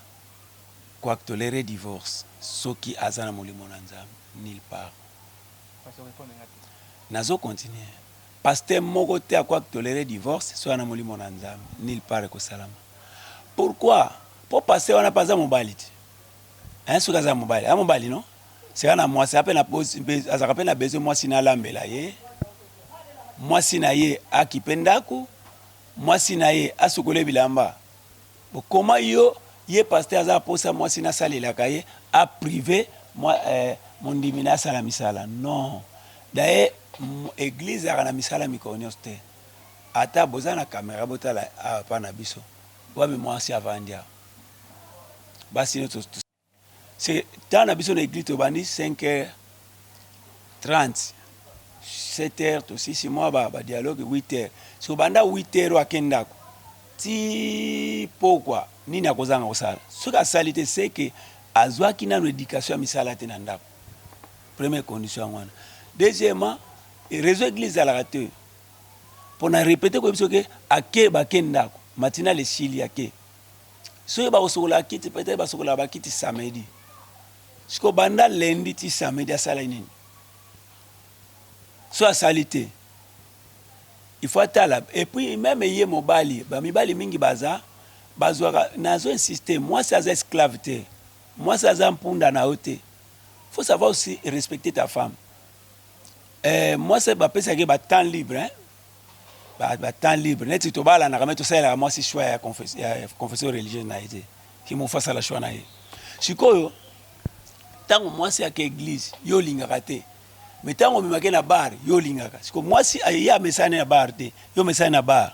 kotolérer divorce soki aza na molimo na Nzambe, nulle part. Nazocontinue: pasteur moko te akotolérer divorce soki aza na molimo na Nzambe, nulle part ekosalama. Pourquoi? Mpo pasteur wana mpe aza mobali te. Soki aza mobali, aza mobali no seka na mwasi, ape azalaka mpe na besoin mwasi na alambela ye. Mwasi na ye akipe ndako, mwasi na ye asukole bilamba. Bokoma yo ye pasteur aza posa mwasi nasalelaka ye a prive mwa mondimi na asala misala non daye eglise ezalaka na misala mikolo nyonso te ata boza na camera botala awa pa na biso wapi mwasi avandi awa basi nyonso se temps na biso na eglise tobandi 5 heures 30 7 heures tosisi mwa ba, ba dialogue 8 heures so banda 8 heures oyo ake ndako ti pokwa nini akozanga kosala soki asali te seke azwaki nano education ya misala te na ndako. Première condition yango wana. Deuxièmement, réseau église ezalaka te pona répéter koyebi soki ake bake ndako matinale esili ake soki bakosokola kiti peut-être basokolaka bakiti samedi siko banda lundi ti samedi asala nini so asali te il faut atala. Et puis même ye mobali, bamibali mingi baza bazwaka nazo insister, mwasi aza esclave te, mwasi aza mpunda na yo te. Faut savoir aussi respecter ta femme. Mwasi bapesaki ba temps libre, hein? Ba temps libre neti tobalanaka me tosalelaka mwasi choix ya confession religieuse na ye te, ki mofu asala choix na ye. Sikoyo ntango mwasi ake église, yo olingaka te, me ntango omemaki na bar, yo olingaka. Sikoyo mwasi ye amesani na bar te, yo omesani na bar.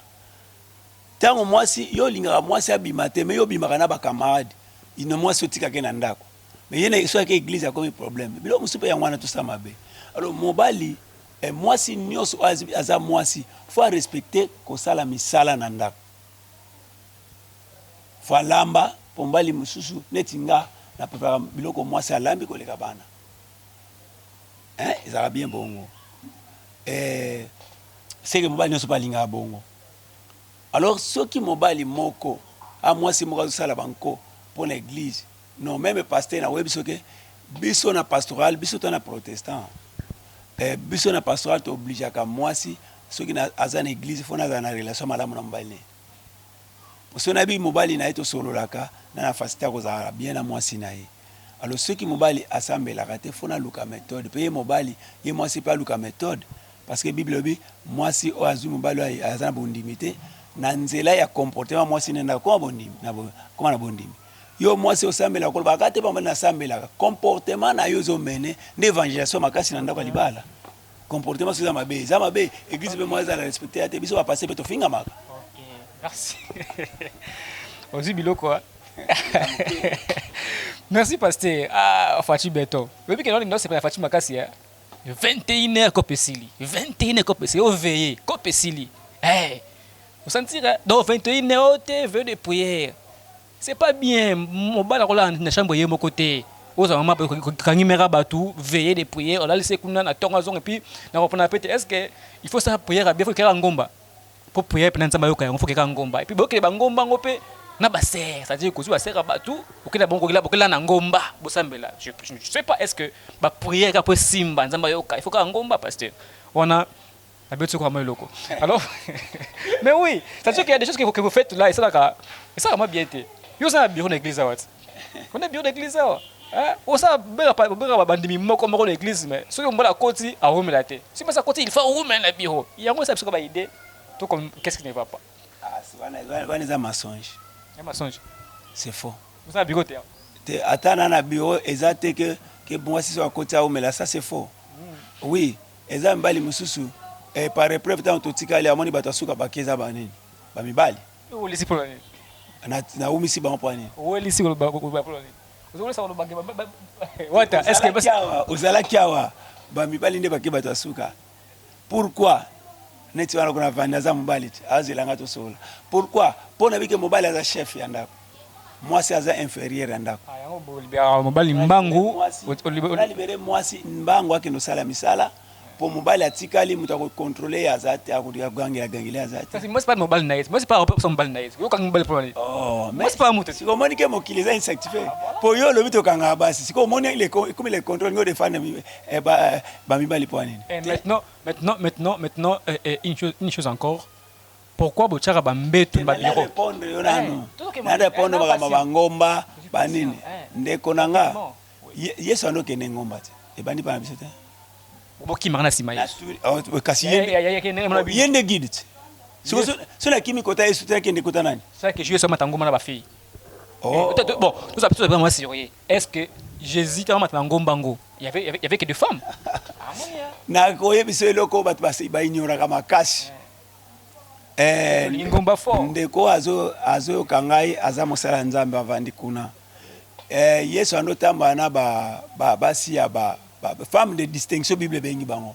Ntango mwasi yo olingaka mwasi abima te, me yo obimaka na bacamarade ino mwasi otikaki na ndako, me ye na soki ake église akomi problème. Biloko mosusu mpe yango wana tosala mabe. Alors mobali, mwasi nyonso oyo aza mwasi faut arespecte kosala misala na ndako, faut alamba. Mpo mobali mosusu neti nga na préféraka biloko mwasi alambi koleka bana, hein, ezalaka bien bongo. Seke mobali nyonso mpe alingaka bongo. Alors soki mobali moko a mwasi moko azosala banko mpo na église, non, même pasteur nakoyebi soki biso na pastoral, biso to na protestant, biso na pastoral toobligeaka mwasi soki aza na église faut nazala na relation malamu na mobali na ye. Po nayebi mobali na ye, tosololaka na facilité akozala bien na mwasi na ye. Alors soki mobali asambelaka te, faut naluka méthode mpe ye mobali, ye mwasi mpe aluka méthode, parce que Bible elobi mwasi oyo azwi mobali oyo aza na bondimi te, na nzela ya comportement mwasi nenda koma bondimi koma na bondimi. Yo mwasi osambelaka, kolobaka te pamba nasambelaka, comportement na yo ezomene nde évangélisation makasi na ndako ya libala. Comportement soki eza mabe, eza mabe. Église mpe mwa ezala respecte ya te, biso bapasteur mpe tofingamaka. Ok, merci. Ozwi biloko. Merci pasteur. Ah, Fatshi Béton. Oyebi ke naolinga osepela Fatshi makasi ya 21 heures kope esili. 21 heures kope esili. Oveille kope esili. Hey, osentir donc 21 heures te veille de prière. C'est pas bien. Mobali akolala na chambre ye moko te. Ozala mama kangi mera bato veille de prière olalisi kuna na ntongo azonga. Et puis na kopona pe te, est ce que il faut ça prière bien, faut keka ngomba po prière mpena Nzambe ayoka yango, faut keka ngomba. Et puis bokele bangomba yango mpe na basere, c'est-à-dire kozwi basere ya bato okela bango kokela bokela na ngomba bosambela. Je sais pas, est ce que baprière kaka po esimba Nzambe ayoka, il faut kaka ngomba? Pasteur wana nabeti soko kama eloko. Alors mais oui, c'est-à-dire qu'il y a des choses que vous faites là, esalaka esalaka mwa bien te. Yo oza na bureau na église awa te, on est bureau d'église awa, osala obengaka bandimi moko moko na église, mais soki mobali akoti awumela te, soki mwasi akoti il faut awumela na bureau yango. Esa biso ka baidée to comme qu'est-ce qui ne va pas? Ah, wana eza mensonge. Ya mensonge. C'est faux. Osala bureau te? Te, ata na bureau eza te ke mwasi so akoti awumela, ça c'est faux. Oui, eza mibali mosusu, par épreuve ntango totikali amoni bato asuka bake eza banini, bamibali. Owelisi mpona nini? Nawumisi bango mpo nini? Owelisi koloba mpona nini? Ozolesa koloba wata, est ce que ozalaki awa? Bamibali nde bake bato asuka. Pourquoi? Neti wana kuna vandi aza mobali te, azelanga tosola. Pourquoi? Mpo na bike mobali aza chef ya ndako, mwasi aza inférieur ya ndako. Mobali mbangu. Nalibere mwasi mbangu akende osala misala mpo mobali atikali moto akocontrôle ye aza te, akogangela gangela aza te. Kasi mwasi pa mobali na ye, mwasi pa opesa mobali na ye, yokangi mobali mpona nini? Mwasi pa moto. Sikoyo omoni ke mokili eza insatisfait mpo yo olobi tokangaka basi. Sikoyo omoni ekomi le contrôle ngo defendre bamibali mpo nini? Maintenant, une chose encore, pourquoi botiaka bambeto na babiro? Répondre yo nanu, na répondre makambo bangomba banini. Ndeko na nga, Yesu ando okende ngomba te, ebandi mpa na biso te. Bokimaka na nsima Yesu. Oh, kasi ye nde guide te. Soki nakimi kota Yesu te, nakende kota nani? C'est que Jésus amata ngomba na bafille. Oh. Bon, tout ça, tout ça, vraiment sérieux. Est-ce que Jésus amata na ngomba ngo? Il y avait que des femmes. Nakoyebisa eloko bato baignoraka makasi. Eh, ngomba fort. Ndeko azoyoka ngai, aza mosala ya Nzambe, avandi kuna. Eh, Yesu andotambola na basi ya ba femme de distinction. Bible ebengi bango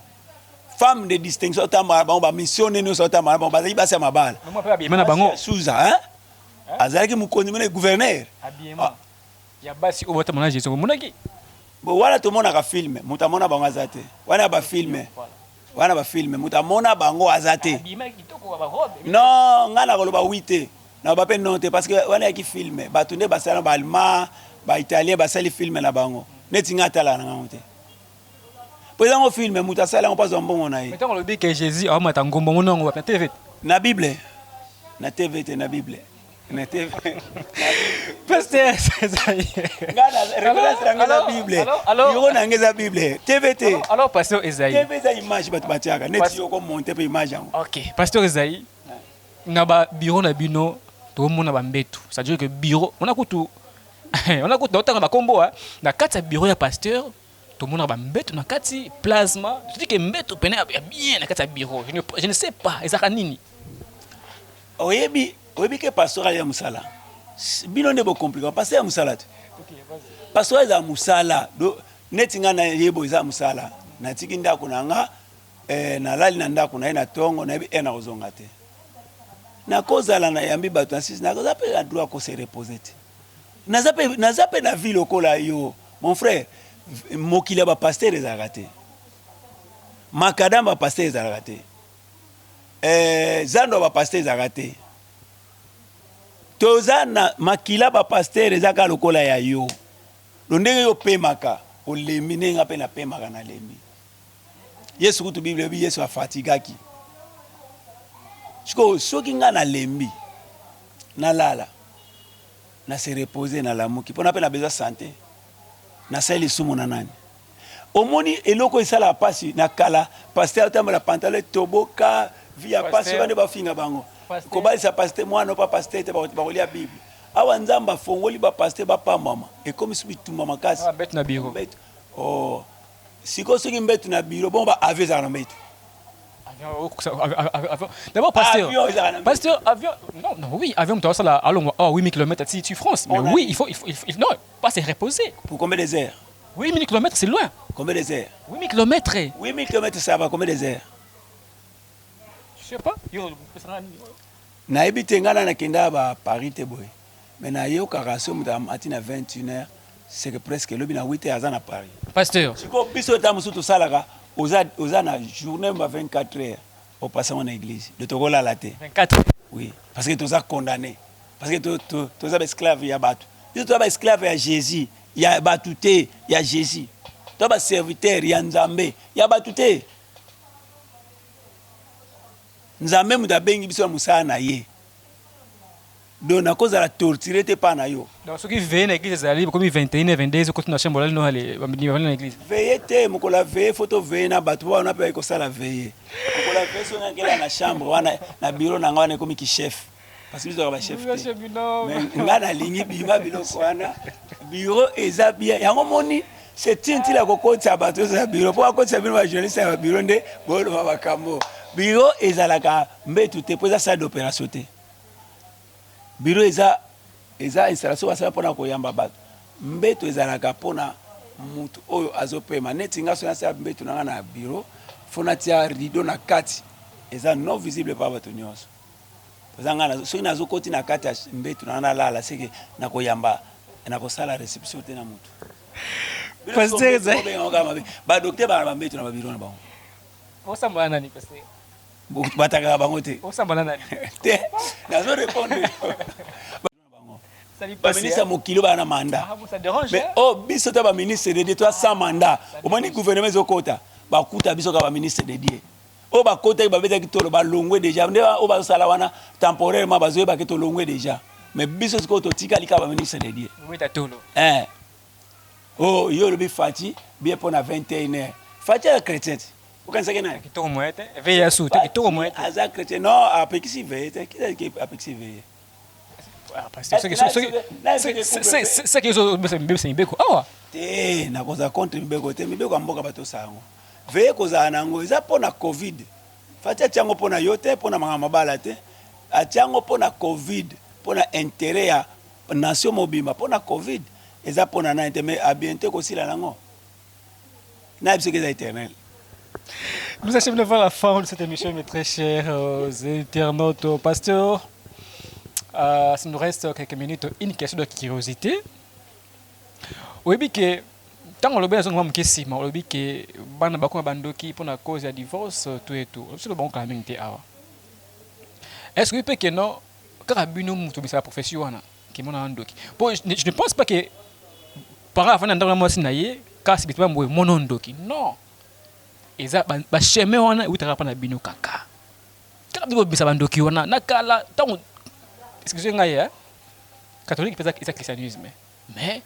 femme de distinction. Otambola bango, bamissionnaire nyonso otambola bango, bazalaki basi ya mabala. Na bango. Suza azalaki mokonzi mone, gouverneur. Ya basi oyo batambola na Jésus, omonaki? Bo wana tomonaka film, moto amona bango aza te. Wana bafilm, wana bafilm, moto amona bango aza te. Non, ngai nakoloba oui te, nakoloba mpe non te, parce que wana yaki film. Bato nde basala, baallemand, baitalien basali film na bango. Neti ngai atalaka na ngango te, po ezango film. Moto asali yango mpo azwa mbongo na ye. Ntango olobi ke Jésus aomata ngomba, omoni yango wapi? Na TV? Na Bible. Na TV te, na Bible, na TV. Pasteur. Référence na nga eza Bible, bureau na nga eza Bible, TV te. Alors, pasteur Esaïe. TV eza image bato batiaka, neti yoko monte mpe image yango. Ok, pasteur Esaïe, na babureau na bino tomona bambetu, c'est-à-dire que bureau ona kutu, ona kutu naotanga bakombo na kati ya bureau ya pasteur, tomonaka bambeto na kati, plasma, c'est-à-dire que mbeto pene ya bien na kati ya bureau. Je ne sais pas ezalaka nini. Oyebi, oyebi ke pasteur ya mosala, bino nde bocompliquer. Pasteur ya mosala te, pasteur eza mosala. Neti ngai nayebo eza mosala. Natiki ndako na nga, nalali na ndako na ye na ntongo, nayebi e nakozonga te, nakozala nayambi bato na sisi, nakoza mpe na droit kose reposer te. Naza mpe na vie lokola yo, mon frère. Mokili ya bapasteur ezalaka te, macadam bapasteur ezalaka te, zando ya bapasteur ezalaka te. Toza na makila bapasteur, eza kaka lokola ya yo. Lo ndenge yo opemaka, olembi, ndenge nga mpe napemaka, nalembi. Yesu kutu, Bible elobi Yesu afatigaki. Sikoyo soki nga nalembi, nalala, na se reposer, nalamuki mpona mpe na besoin santé, nasali lisumu na nani? Omoni eloko esalaka mpasi na kala, pasteur atambola pantalon etoboka, vie ya pasi wana nde bafinga bango. Kobalisa pasteur mwana pa pasteur te, bakolia Bible. Awa Nzambe afongoli bapasteur, bapambwama, ekomisi bitumba makasi. Mbeto na bureau. Oh. Sikoyo soki mbeto na bureau bongo, ba avion ezalaka na mbeto? D'abord, pasteur, pasteur, avion, non, non, oui, avion, tu as allons, oh, 8000 km, si tu France, mais oui, il faut, non, pas se reposer. Pour combien des heures? 8000 km, c'est loin. Combien des heures? 8000 km. 8000 km, ça va, combien des heures? Je sais pas. Nayebi te, ngai na nakenda ba Paris te boye, mais nayokaka so moto amati na 21 heures, c'est que presque elobi na 8 heures aza na Paris. Pasteur. Sikoyo biso ta mosusu tosalaka, oza na journée ba 24 heures, opasa ngo na église de, tokolala te. 24? Oui, parce que toza condamné, parce que toza baesclave ya bato. Biso toza baesclave ya Jésus, ya bato te, ya Jésus. Toza baserviteur ya Nzambe, ya bato te. Nzambe moto abengi biso na mosala na ye, donc nakozala torturé te mpa na yo. Donc soki veillée na église ezali, bokomi 21 22, okoti na chambre, olali no ale bandimi bavandi na église. Veillée te. Mokolo ya veillée, faut toveiller na bato mpo wana mpe bayi kosala veillée. Mokolo ya veillée, soki nakela na chambre wana, na bureau na nga wana, ekomi kichef, parce que biso toka bachef te. Mais nga nalingi bima biloko wana. Bureau eza bien, yango moni c'est inutile kokotisa bato eza bureau, mpo bakotisa bino bajournaliste ya babureau nde boyoloba makambo. Bureau ezalaka mbetu te, mpo eza salle d'opération te. Bureau eza installation basala mpona koyamba bato. Mbeto ezalaka mpona mutu oyo azopema. Neti nga, so nasala mbeto na nga na bureau, faut natia rideau na kati, eza non visible pa bato nyonso. Eza nga, soki nazokoti na kati ya mbeto na nga nalala, seke nakoyamba, nakosala réception te na mutu. Pasteur. Badocteur bana bambeto na babureau na bango. Osambala nani, pasteur? Batakaka bango te. Osambala nani? Te, nazo répondre. Baministre ya mokili baa na mandat, mais oh, biso ta baministre de Dieu toza sans mandat. Omoni gouvernement ezokota, bakuta biso kaka baministre de Dieu. Oyo bakotaki, babetaki tolo, balongwe déjà. Nde oyo bazosala wana temporairement, bazoyebaki tolongwe déjà, mais biso sikoyo totikali kaka baministre de Dieu. Oh, yo olobi Fatshi bien mpo na 21 heures. Fatshi aza chrétien te, okanisaki naye? Kitoko moye te, veille ya su te, kitoko moye te. Aza chrétien, non, apekisi veille te. Ki apekisi veille? Ah, soki ezobebisa mibeko awa. Te, nakozala contre mibeko te. Mibeko ya mboka batosala yango. Veille kozala na yango eza mpo na Covid. Fatshi atia yango mpo na yo te, mpo na makambo mabala te. Atia yango mpo na Covid, mpo na intérêt ya nation mobimba, mpo na Covid. Eza mpo na nani te, mais a bientôt kosila nango. Nayebi soki eza éternel. Nous achevons devant la fin de cette émission, mes très chers internautes. Pasteur, s'il nous reste quelques minutes, une question de curiosité. Oui, que tant olobi azonga moke nsima, olobi ke bana bakoma bandoki mpona cause ya divorce, tout et tout. Biso bango kala mingi te awa. Est ce que mpe ke non, kaka bino moto obisaka prophétie wana ke mwana ndoki? Po je ne pense pas que parent afandi na ndako na mwasi na ye, kasi bituma boye, mwana ndoki. Non, eza bachemin wana eutaka mpa na bino kaka. Kaka bino bobimisa bandoki wana na kala. Ntango, excuse ngai, catholique mpe eza christianisme, mais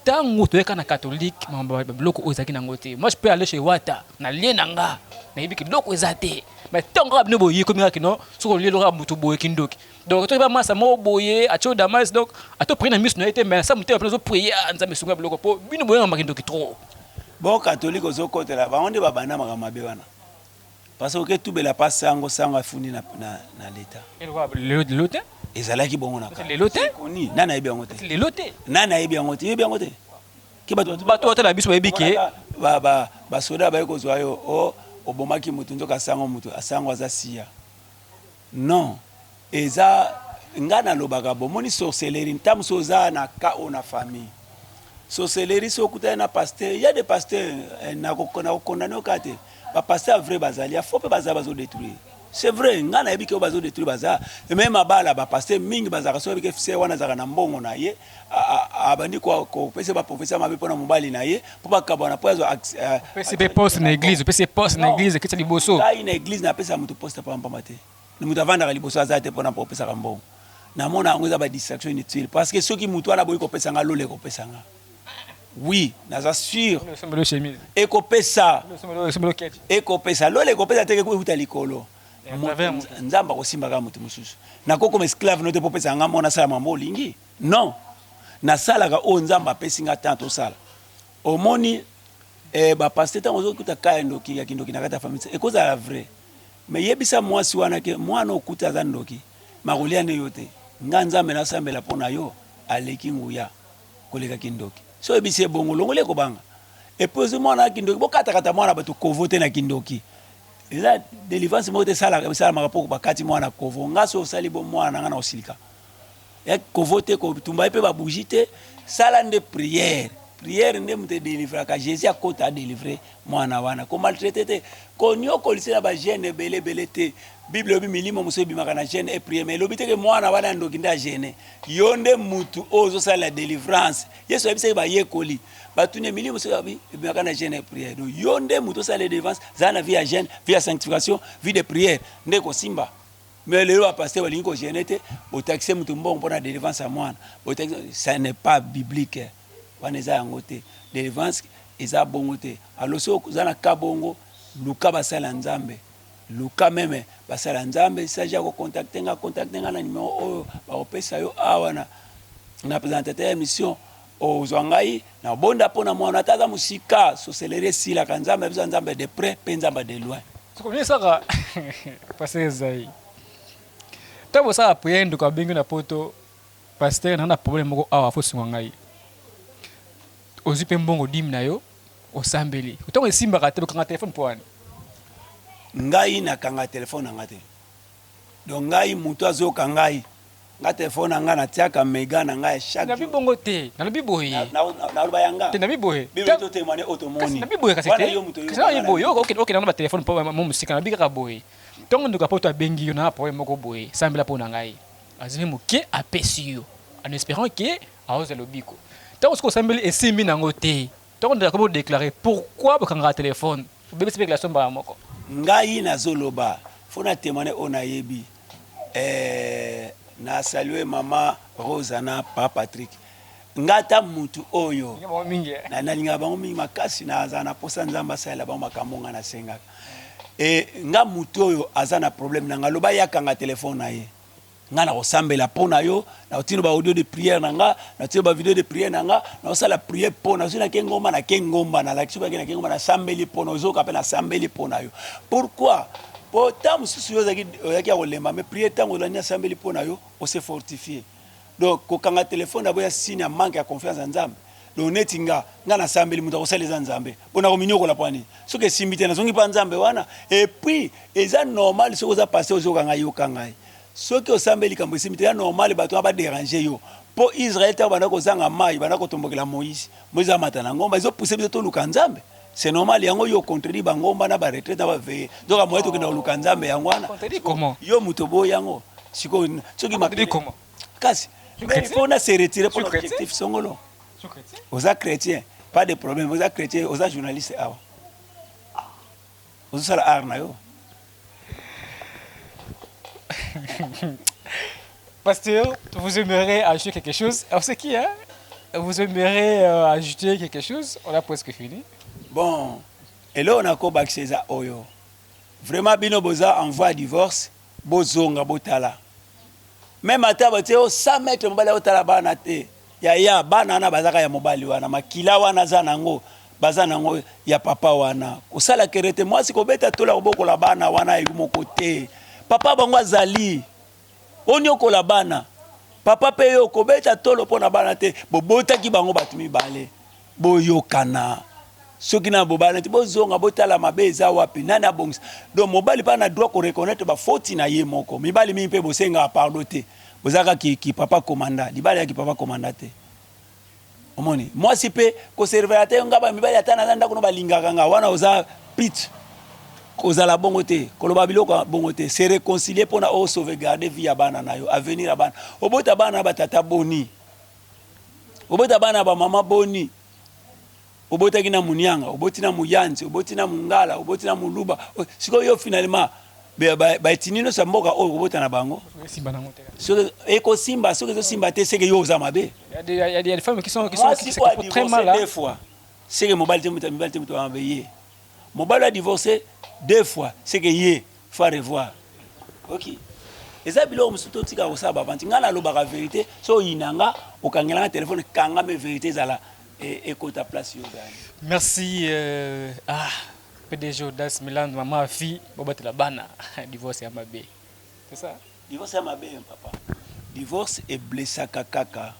ntango toyaka na catholique, biloko oyo ezalaki nango te. Moi, je peux aller chez Wata na lie na nga, nayebi kiloko eza te. Mais ntango kaka bino boye komi kaka kino soki olie eloko ya motu boye, kindoki. Donc toki bamasa moko boye atio damas, donc ato prier na miso na ye te, mais sa motema mpena ozoprier Nzambe esunga biloko, mpo bino boyanga kindoki trop. Bon, catholique ozokotela bango nde babanda makambo mabe wana, parce que oketubela pa sango, sango afundi na leta. Lelo te. Ezalaki bongo na Lelo te. Koni nani ayebi yango te? Lelo te. Nani ayebi yango te? Yebi yango te ke bato Bato batala biso bayebi ke basoda baye kozwa yo, o obomaki motu, nzoka asango motu, asango aza siya. Non, eza nga nalobaka, bomoni sorcellerie, ntango mosusu oza na ka oyo na famille sorcellerie, soki okutani na pasteur, ya de pasteur, nakokondane oka te. Bapasteur vrai bazali, ya faux mpe baza, bazodétruire. C'est vrai, nga nayebi ke oyo bazodétruire baza me mabala. Bapasteur mingi bazalaka, soki oyebi ke se wana azalaka na mbongo na ye, abandi kopesa baprophétie mabe mpona mobali na ye mpo bakabwana, mpo azwa Opesi mpe poste na église, opesi poste na église ekiti liboso. Ngai na église napesa moto poste pampamba te. Moto avandaka liboso aza te mpona kopesaka mbongo. Namona yango eza badistraction inutile, parce que soki moto wana aboyi kopesa nga, lola ekopesa nga. Oui, naza sûr. Ekopesa, ekopesa. Lola ekopesa te, ekuta likolo. Nzambe akosimbaka moto mosusu. Nakokoma esclave no te mpo opesa nga mona asala mambo olingi. Non, nasalaka oyo Nzambe apesi nga temps tosala. Omoni, bapasteur, ntango ozokuta ka ya ndoki, ya kindoki na kati ya famille, ekozala vrai, mais yebisa mwasi wana ke mwana okuti aza ndoki, makolia nde yo te. Nga Nzambe nasambela mpo na yo aleki nguya koleka kindoki. So oyebisi ye bongo, longoli ekobanga. Et puis ozwi mwana ya kindoki, bokatakata mwana bato kovo te na kindoki. Eza délivrance moko te esalamaka mpo bakati mwana kovo. Nga so osali bo mwana na nga na kosilika ya kovo te, kotumba ye mpe babougie te. Sala nde prière, prière nde moto edélivraka. Jésus akota adélivre mwana wana. Komaltraiter te, konyokolisa na bajeûne ebele ebele te. Bible elobi milimo mosusu ebimaka na jeûne et prière, mais elobi te ke mwana wana ya ndoki nde ajeûne. Yo nde mutu oyo ozosalela délivrance. Yesu ayebisaki bayekoli, batuni milimo mosusu ebimaka na jeûne et prière. Donc yo nde mutu osalela délivrance, zala na vie ya jeûne, vie ya sanctification, vie de prière, nde kosimba. Mais lelo bapasteur balingi kojeûner te. Botakise motu mbongo mpona délivrance ya mwana, ça n'est pas biblique. Wana eza yango te. Délivrance eza bongo te. Alors soki oza na ka bongo, luka basala ya Nzambe, luka même basala ya Nzambe. Sagi ya kocontacter nga, contacte nga na numero oyo bakopesa yo awa na présentateur ya émission. Ozwa ngai na bonda mpo na mwana, ata aza mosika. Sorcellerie esilaka. Nzambe biso, Nzambe de près mpe Nzambe de loin. Sokomisaka pasteur Ezai, ntango bosala prière, ndeko abengi na poto: "Pasteur, na problème moko awa, fo sunga ngai." Ozwi mpe mbongo dîme na yo, osambeli, ntango esimbaka te, okanga telefone mpo wani? Ngai nakanga telefone na nga te. Donc ngai moto azoyoka ngai, nga telefone na ngai natiaka mega na ngai ya chaque Nabi bongo te, nalobi boye. Naloba yanga. Te, nabi boye. Bible totémoigne oyo tomoni. Nabi boye kasi te, kasi nabi boye, okende na batelefone mpo mo mosika. Nabi kaka boye: ntongo ndeko apoto abengi yo na problème moko boye, sambela mpo na ngai, azwi moke apesi yo en espérant ke aozwa lobiko. Ntango soki osambeli, esimbi nango te, ntango ndeko akomi odéclare, pourquoi bokangaka telefone, obebisi mpe relation mbala moko? Ngai nazoloba fo na témoigne oyo nayebi. Na salue mama Rosa na pa Patrick. Nga ata mutu oyo nalingaka bango mingi makasi, nazala na posa Nzambe asalela bango makambo nga nasengaka. E nga mutu oyo aza na problème na nga, loba ye akanga telefone na ye, nga nakosambela mpo na yo, nakotina ba audio de prière na nga, nakotina ba video de prière na nga, nakosala prière mpo na yo. Soki nake ngomba, nake ngomba, nalakisi bake nake ngomba, nasambeli mpo na ozoka mpe nasambeli mpo na yo. Pourquoi? Po ntango mosusu yo ozalaki ya kolemba, mais prière ntango olandi nasambeli mpo na yo, ose fortifier. Donc kokanga telefone na boya signe ya manque ya confiance ya Nzambe. Donc neti nga, nga nasambeli moto akosala eza Nzambe. Bo nakominyokola mpo nini? Soki esimbi te nazongi mpa Nzambe wana. Et puis eza normal soki oza pasteur ozoyoka ngai, yoka ngai. Soki osambeli likambo esimbi te, eza normal bato wana ba deranger yo. Mpo Israël ntango banda kozanga mayi, banda kotombokela Moïse. Moïse amata na ngomba, ezo pousser biso toluka Nzambe. C'est normal yango yo contredit ba ngomba na ba retraite na ba veillée. Nzoka moyen tokenda koluka Nzambe yango wana. Yo moto oboyi yango. Sikoyo soki makele comment? Kasi mais il faut na se retirer pour l'objectif songolo. Oza chrétien, pas de problème, oza chrétien, oza journaliste awa. Ozosala art na yo. Pasteur, vous aimeriez ajouter quelque chose? Alors c'est qui, hein? Vous aimeriez ajouter quelque chose? On a presque fini. Bon, eloko nakobakisa eza oyo. Vraiment bino boza en voie ya divorce, bozonga botala. Meme ata batie yo 100 mètres mobali akotala bana te. Yaya, bana wana bazaka ya mobali wana, makila wana aza nango, baza nango ya papa wana. Kosala kere te, mwasi kobeta tola kobokola bana wana yo moko te. Papa bango azali, oniokola bana. Papa pe yo kobeta tolo pona bana te, bobotaki bango bato mibale. Boyokana. Soki na bobala te, bozonga botala mabe eza wapi, nani abongisa. Donc mobali pe na droit ko reconnaître ba faute na ye moko. Mibali mingi pe bosengaka pardon te. Boza kaka ki, ki papa commanda. Libala ya ki papa commanda te. Omoni? Mwasi pe ko surveiller te nga ba mibali ata naza ndako no balingaka nga. Wana oza pite. Kozala bongo te, koloba biloko bongo te. Se réconcilier pona o sauvegarder vie ya bana na yo, avenir ya bana. Obota bana na ba tata boni? Obota bana ya ba mama boni? Obotaki na munianga, oboti na muyanzi, oboti na mungala, oboti na muluba. Sikoyo yo finalement ba etini nyonso ya mboka oyo okobota na bango? Soki ekosimba, soki ezosimba te, seke yo oza mabe. Il y a des femmes qui sont qui sont qui se très mal deux fois. Seke mobali te moto mibali te moto mabe ye. Mobali a divorcé deux fois, seke ye faut revoir. Ok. Eza biloko mosusu totika kosala ba vente. Nga nalobaka verite, so oyina nga, okangela nga telefone, kanga me verite ezala ekota place yo ozali. Merci ah PDG Audace Milan maman Afi bobatela bana divorce ya mabe. C'est ça? Divorce ya mabe papa. Divorce eblessaka kaka.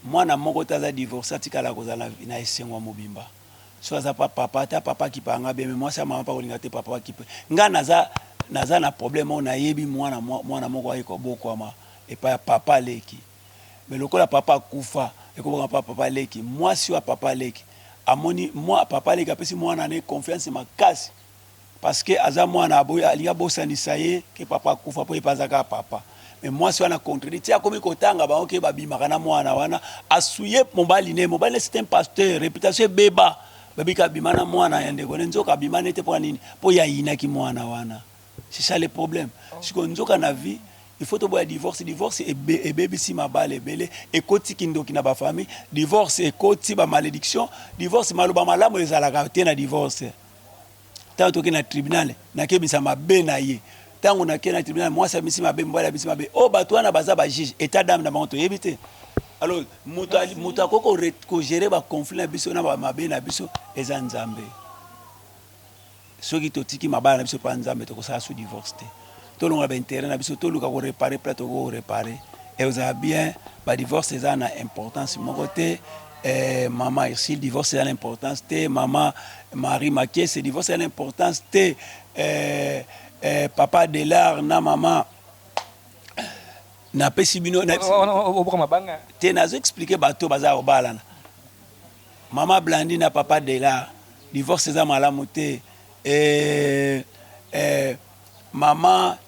Mwana moko te aza divorce atikala kozala na esengo ya mobimba. Soki aza pa papa ata papa akipaka nga bien mais mwasi ya mama pe akolinga te papa akipe nga. Naza naza na problème oyo nayebi mwana mwana moko aye kobokwama epai ya papa leki mais lokola papa akufa ekobokama pa papa leki. Mwasi oyo ya papa leki amoni mwa papa leki apesi mwana ne confiance makasi parce que aza mwana aboyi alingi abosanisa ye ke papa akufa po ye pe aza kaka papa. Mais mwasi wana contredit ti akomi kotanga bango ke babimaka na mwana wana, asuye mobali ne, mobali ne c'est un pasteur, reputation ebeba, babika abima na mwana ya ndeko ne, nzoka abima ne te pona nini? Po ye ayinaki mwana wana, c'est ça le problème. Sikoyo nzoka na vie il faut toboya divorce, divorce ebebisi mabala ebele, ekoti kindoki na ba famille, divorce ekoti ba malediction, divorce maloba malamu ezalaka te na divorce. Tango toke na tribunal, nakebisa mabe na ye. Tango nake na tribunal, mwasi abimisi mabe, mobali abimisi mabe. Oh, bato wana baza ba juge, etat d'âme na bango toyebi te. Alors, moto moto akoki ko gérer ba conflit na biso na ba mabe na biso eza Nzambe. Soki totiki mabala na biso pa Nzambe, tokosala su divorce te. Tolongola ba intérêt na biso, toluka ko réparer pla tokoki ko réparer. Ezala bien, ba divorce eza na importance moko te. Mama Ursule, divorce eza na importance te. Mama Marie Makiese, divorce eza na importance te. Papa Adelard na mama napesi bino te, nazo expliquer bato baza kobalana. Mama Blandine na papa Adelard, divorce eza malamu te. Mama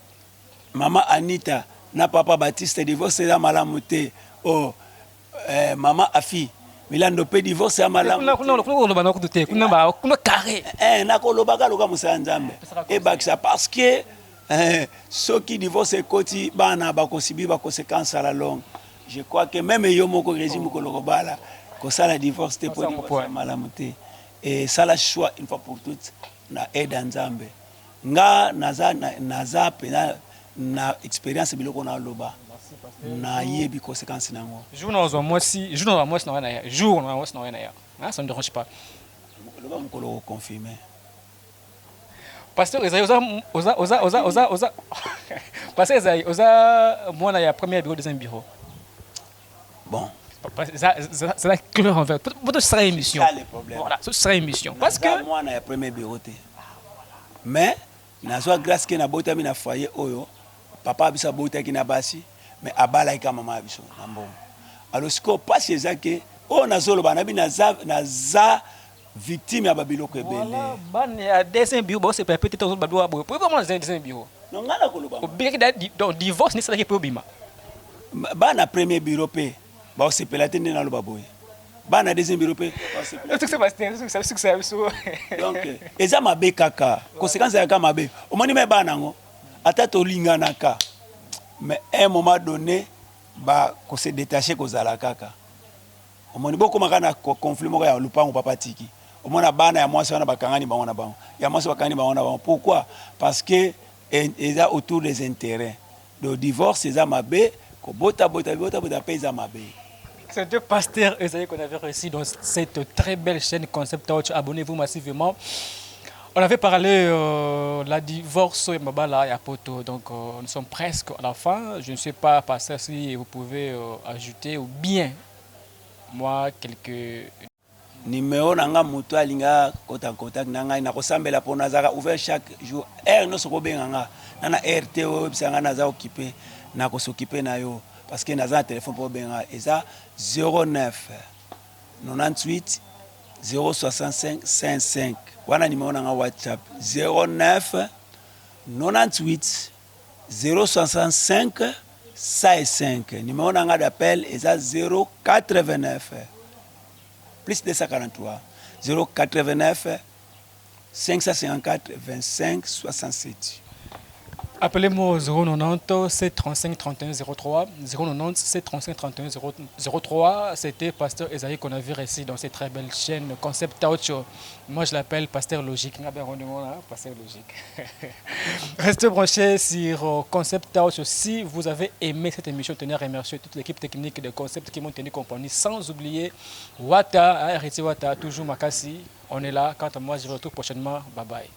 mama Anita na papa Baptiste, divorce eza malamu te. Oh, mama Afi Milando pe divorce ya malamu. Kuna carré. Nakolobaka loka mosala Nzambe ebakisa parce que soki divorce ekoti bana bakosubir ba conséquences à la longue. Je crois que même yo moko, régime, mokolo kobala, kosala divorce te, po divorce malamu te. Esala choix une fois pour toutes na aide ya Nzambe. Nga naza mpenza na expérience, biloko naloba, nayebi conséquence nango. Jour nazwa mwasi, jour nazwa mwasi na ya, jour na mwasi na ya, ça ne dérange pas. Loba mokolo koconfirme. Pasteur Esaïe, oza oza oza oza oza oza Pasteur Esaïe, oza mwana ya premier bureau, deuxième bureau? Bon. C'est la clair en fait. Pour ce sera émission. Ça le problème. Voilà, ce sera émission. Parce que mwana ya premier bureau te. Mais nazwa grâce ke nabotami na foyer oyo papa biso abotaki na basi, mais abalaki ka mama ya biso na mbongo. Alors sikoyo mpasi eza ke oyo nazoloba, nabi naza victime ya babiloko ebele. Bana ya deuxième bureau bosepela peut-être ozo babiloko boye po mwana deuxième bureau. Non, ngai nakoloba. Obengaki donc divorce nesalaki mpe obima. Bana premier bureau mpe baosepela te nde naloba boye, bana deuxième bureau mpe. Donc eza mabe kaka, conséquence ezalaka mabe. Omoni, me bana yango, ata tolinganaka, mais un moment donné bakose détache, kozala kaka. Omoni, bokomaka na conflit moko ya lupango, papa tiki. Omona bana ya mwasi wana bakangani bango na bango, ya mwasi bakangani bango na bango. Pourquoi? Parce que eza autour des intérêts. Donc divorce eza mabe, kobotabota botabota mpe eza mabe. C'est deux pasteurs Esaïe qu'on avait reçus dans cette très belle chaîne Concept Touch. Abonnez-vous massivement. On avait parlé la divorce et mabala ya poto. Donc nous sommes presque à la fin. Je ne sais pas, pasteur, si vous pouvez ajouter ou bien moi quelques Numéro na nga, moto alinga kota contact na ngai, nakosambela mpo nazalaka ouvert chaque jour, heure nyonso kobenga nga na heure te oyo oyebisa nga naza occupé, nakos'occuper na yo, parce que naza na telefone mpo obenga. Eza 09 98 065 55. Wana numéro na nga WhatsApp, 09 98 065 105. Numéro na nga d'appel eza 089 plus 243 089 554 25 67. Appelez-moi au 090 735 31 03, 090 735 31 03. C'était Pasteur Esaïe qu'on a vu ici dans cette très belle chaîne Concept Touch. Moi, je l'appelle Pasteur Logique. Pasteur Logique. Restez branchés sur Concept Touch. Si vous avez aimé cette émission, tenez à remercier toute l'équipe technique de Concept qui m'ont tenu compagnie. Sans oublier Wata, héritier Wata, toujours Makassi. On est là. Quant à moi, je vous retrouve prochainement. Bye bye.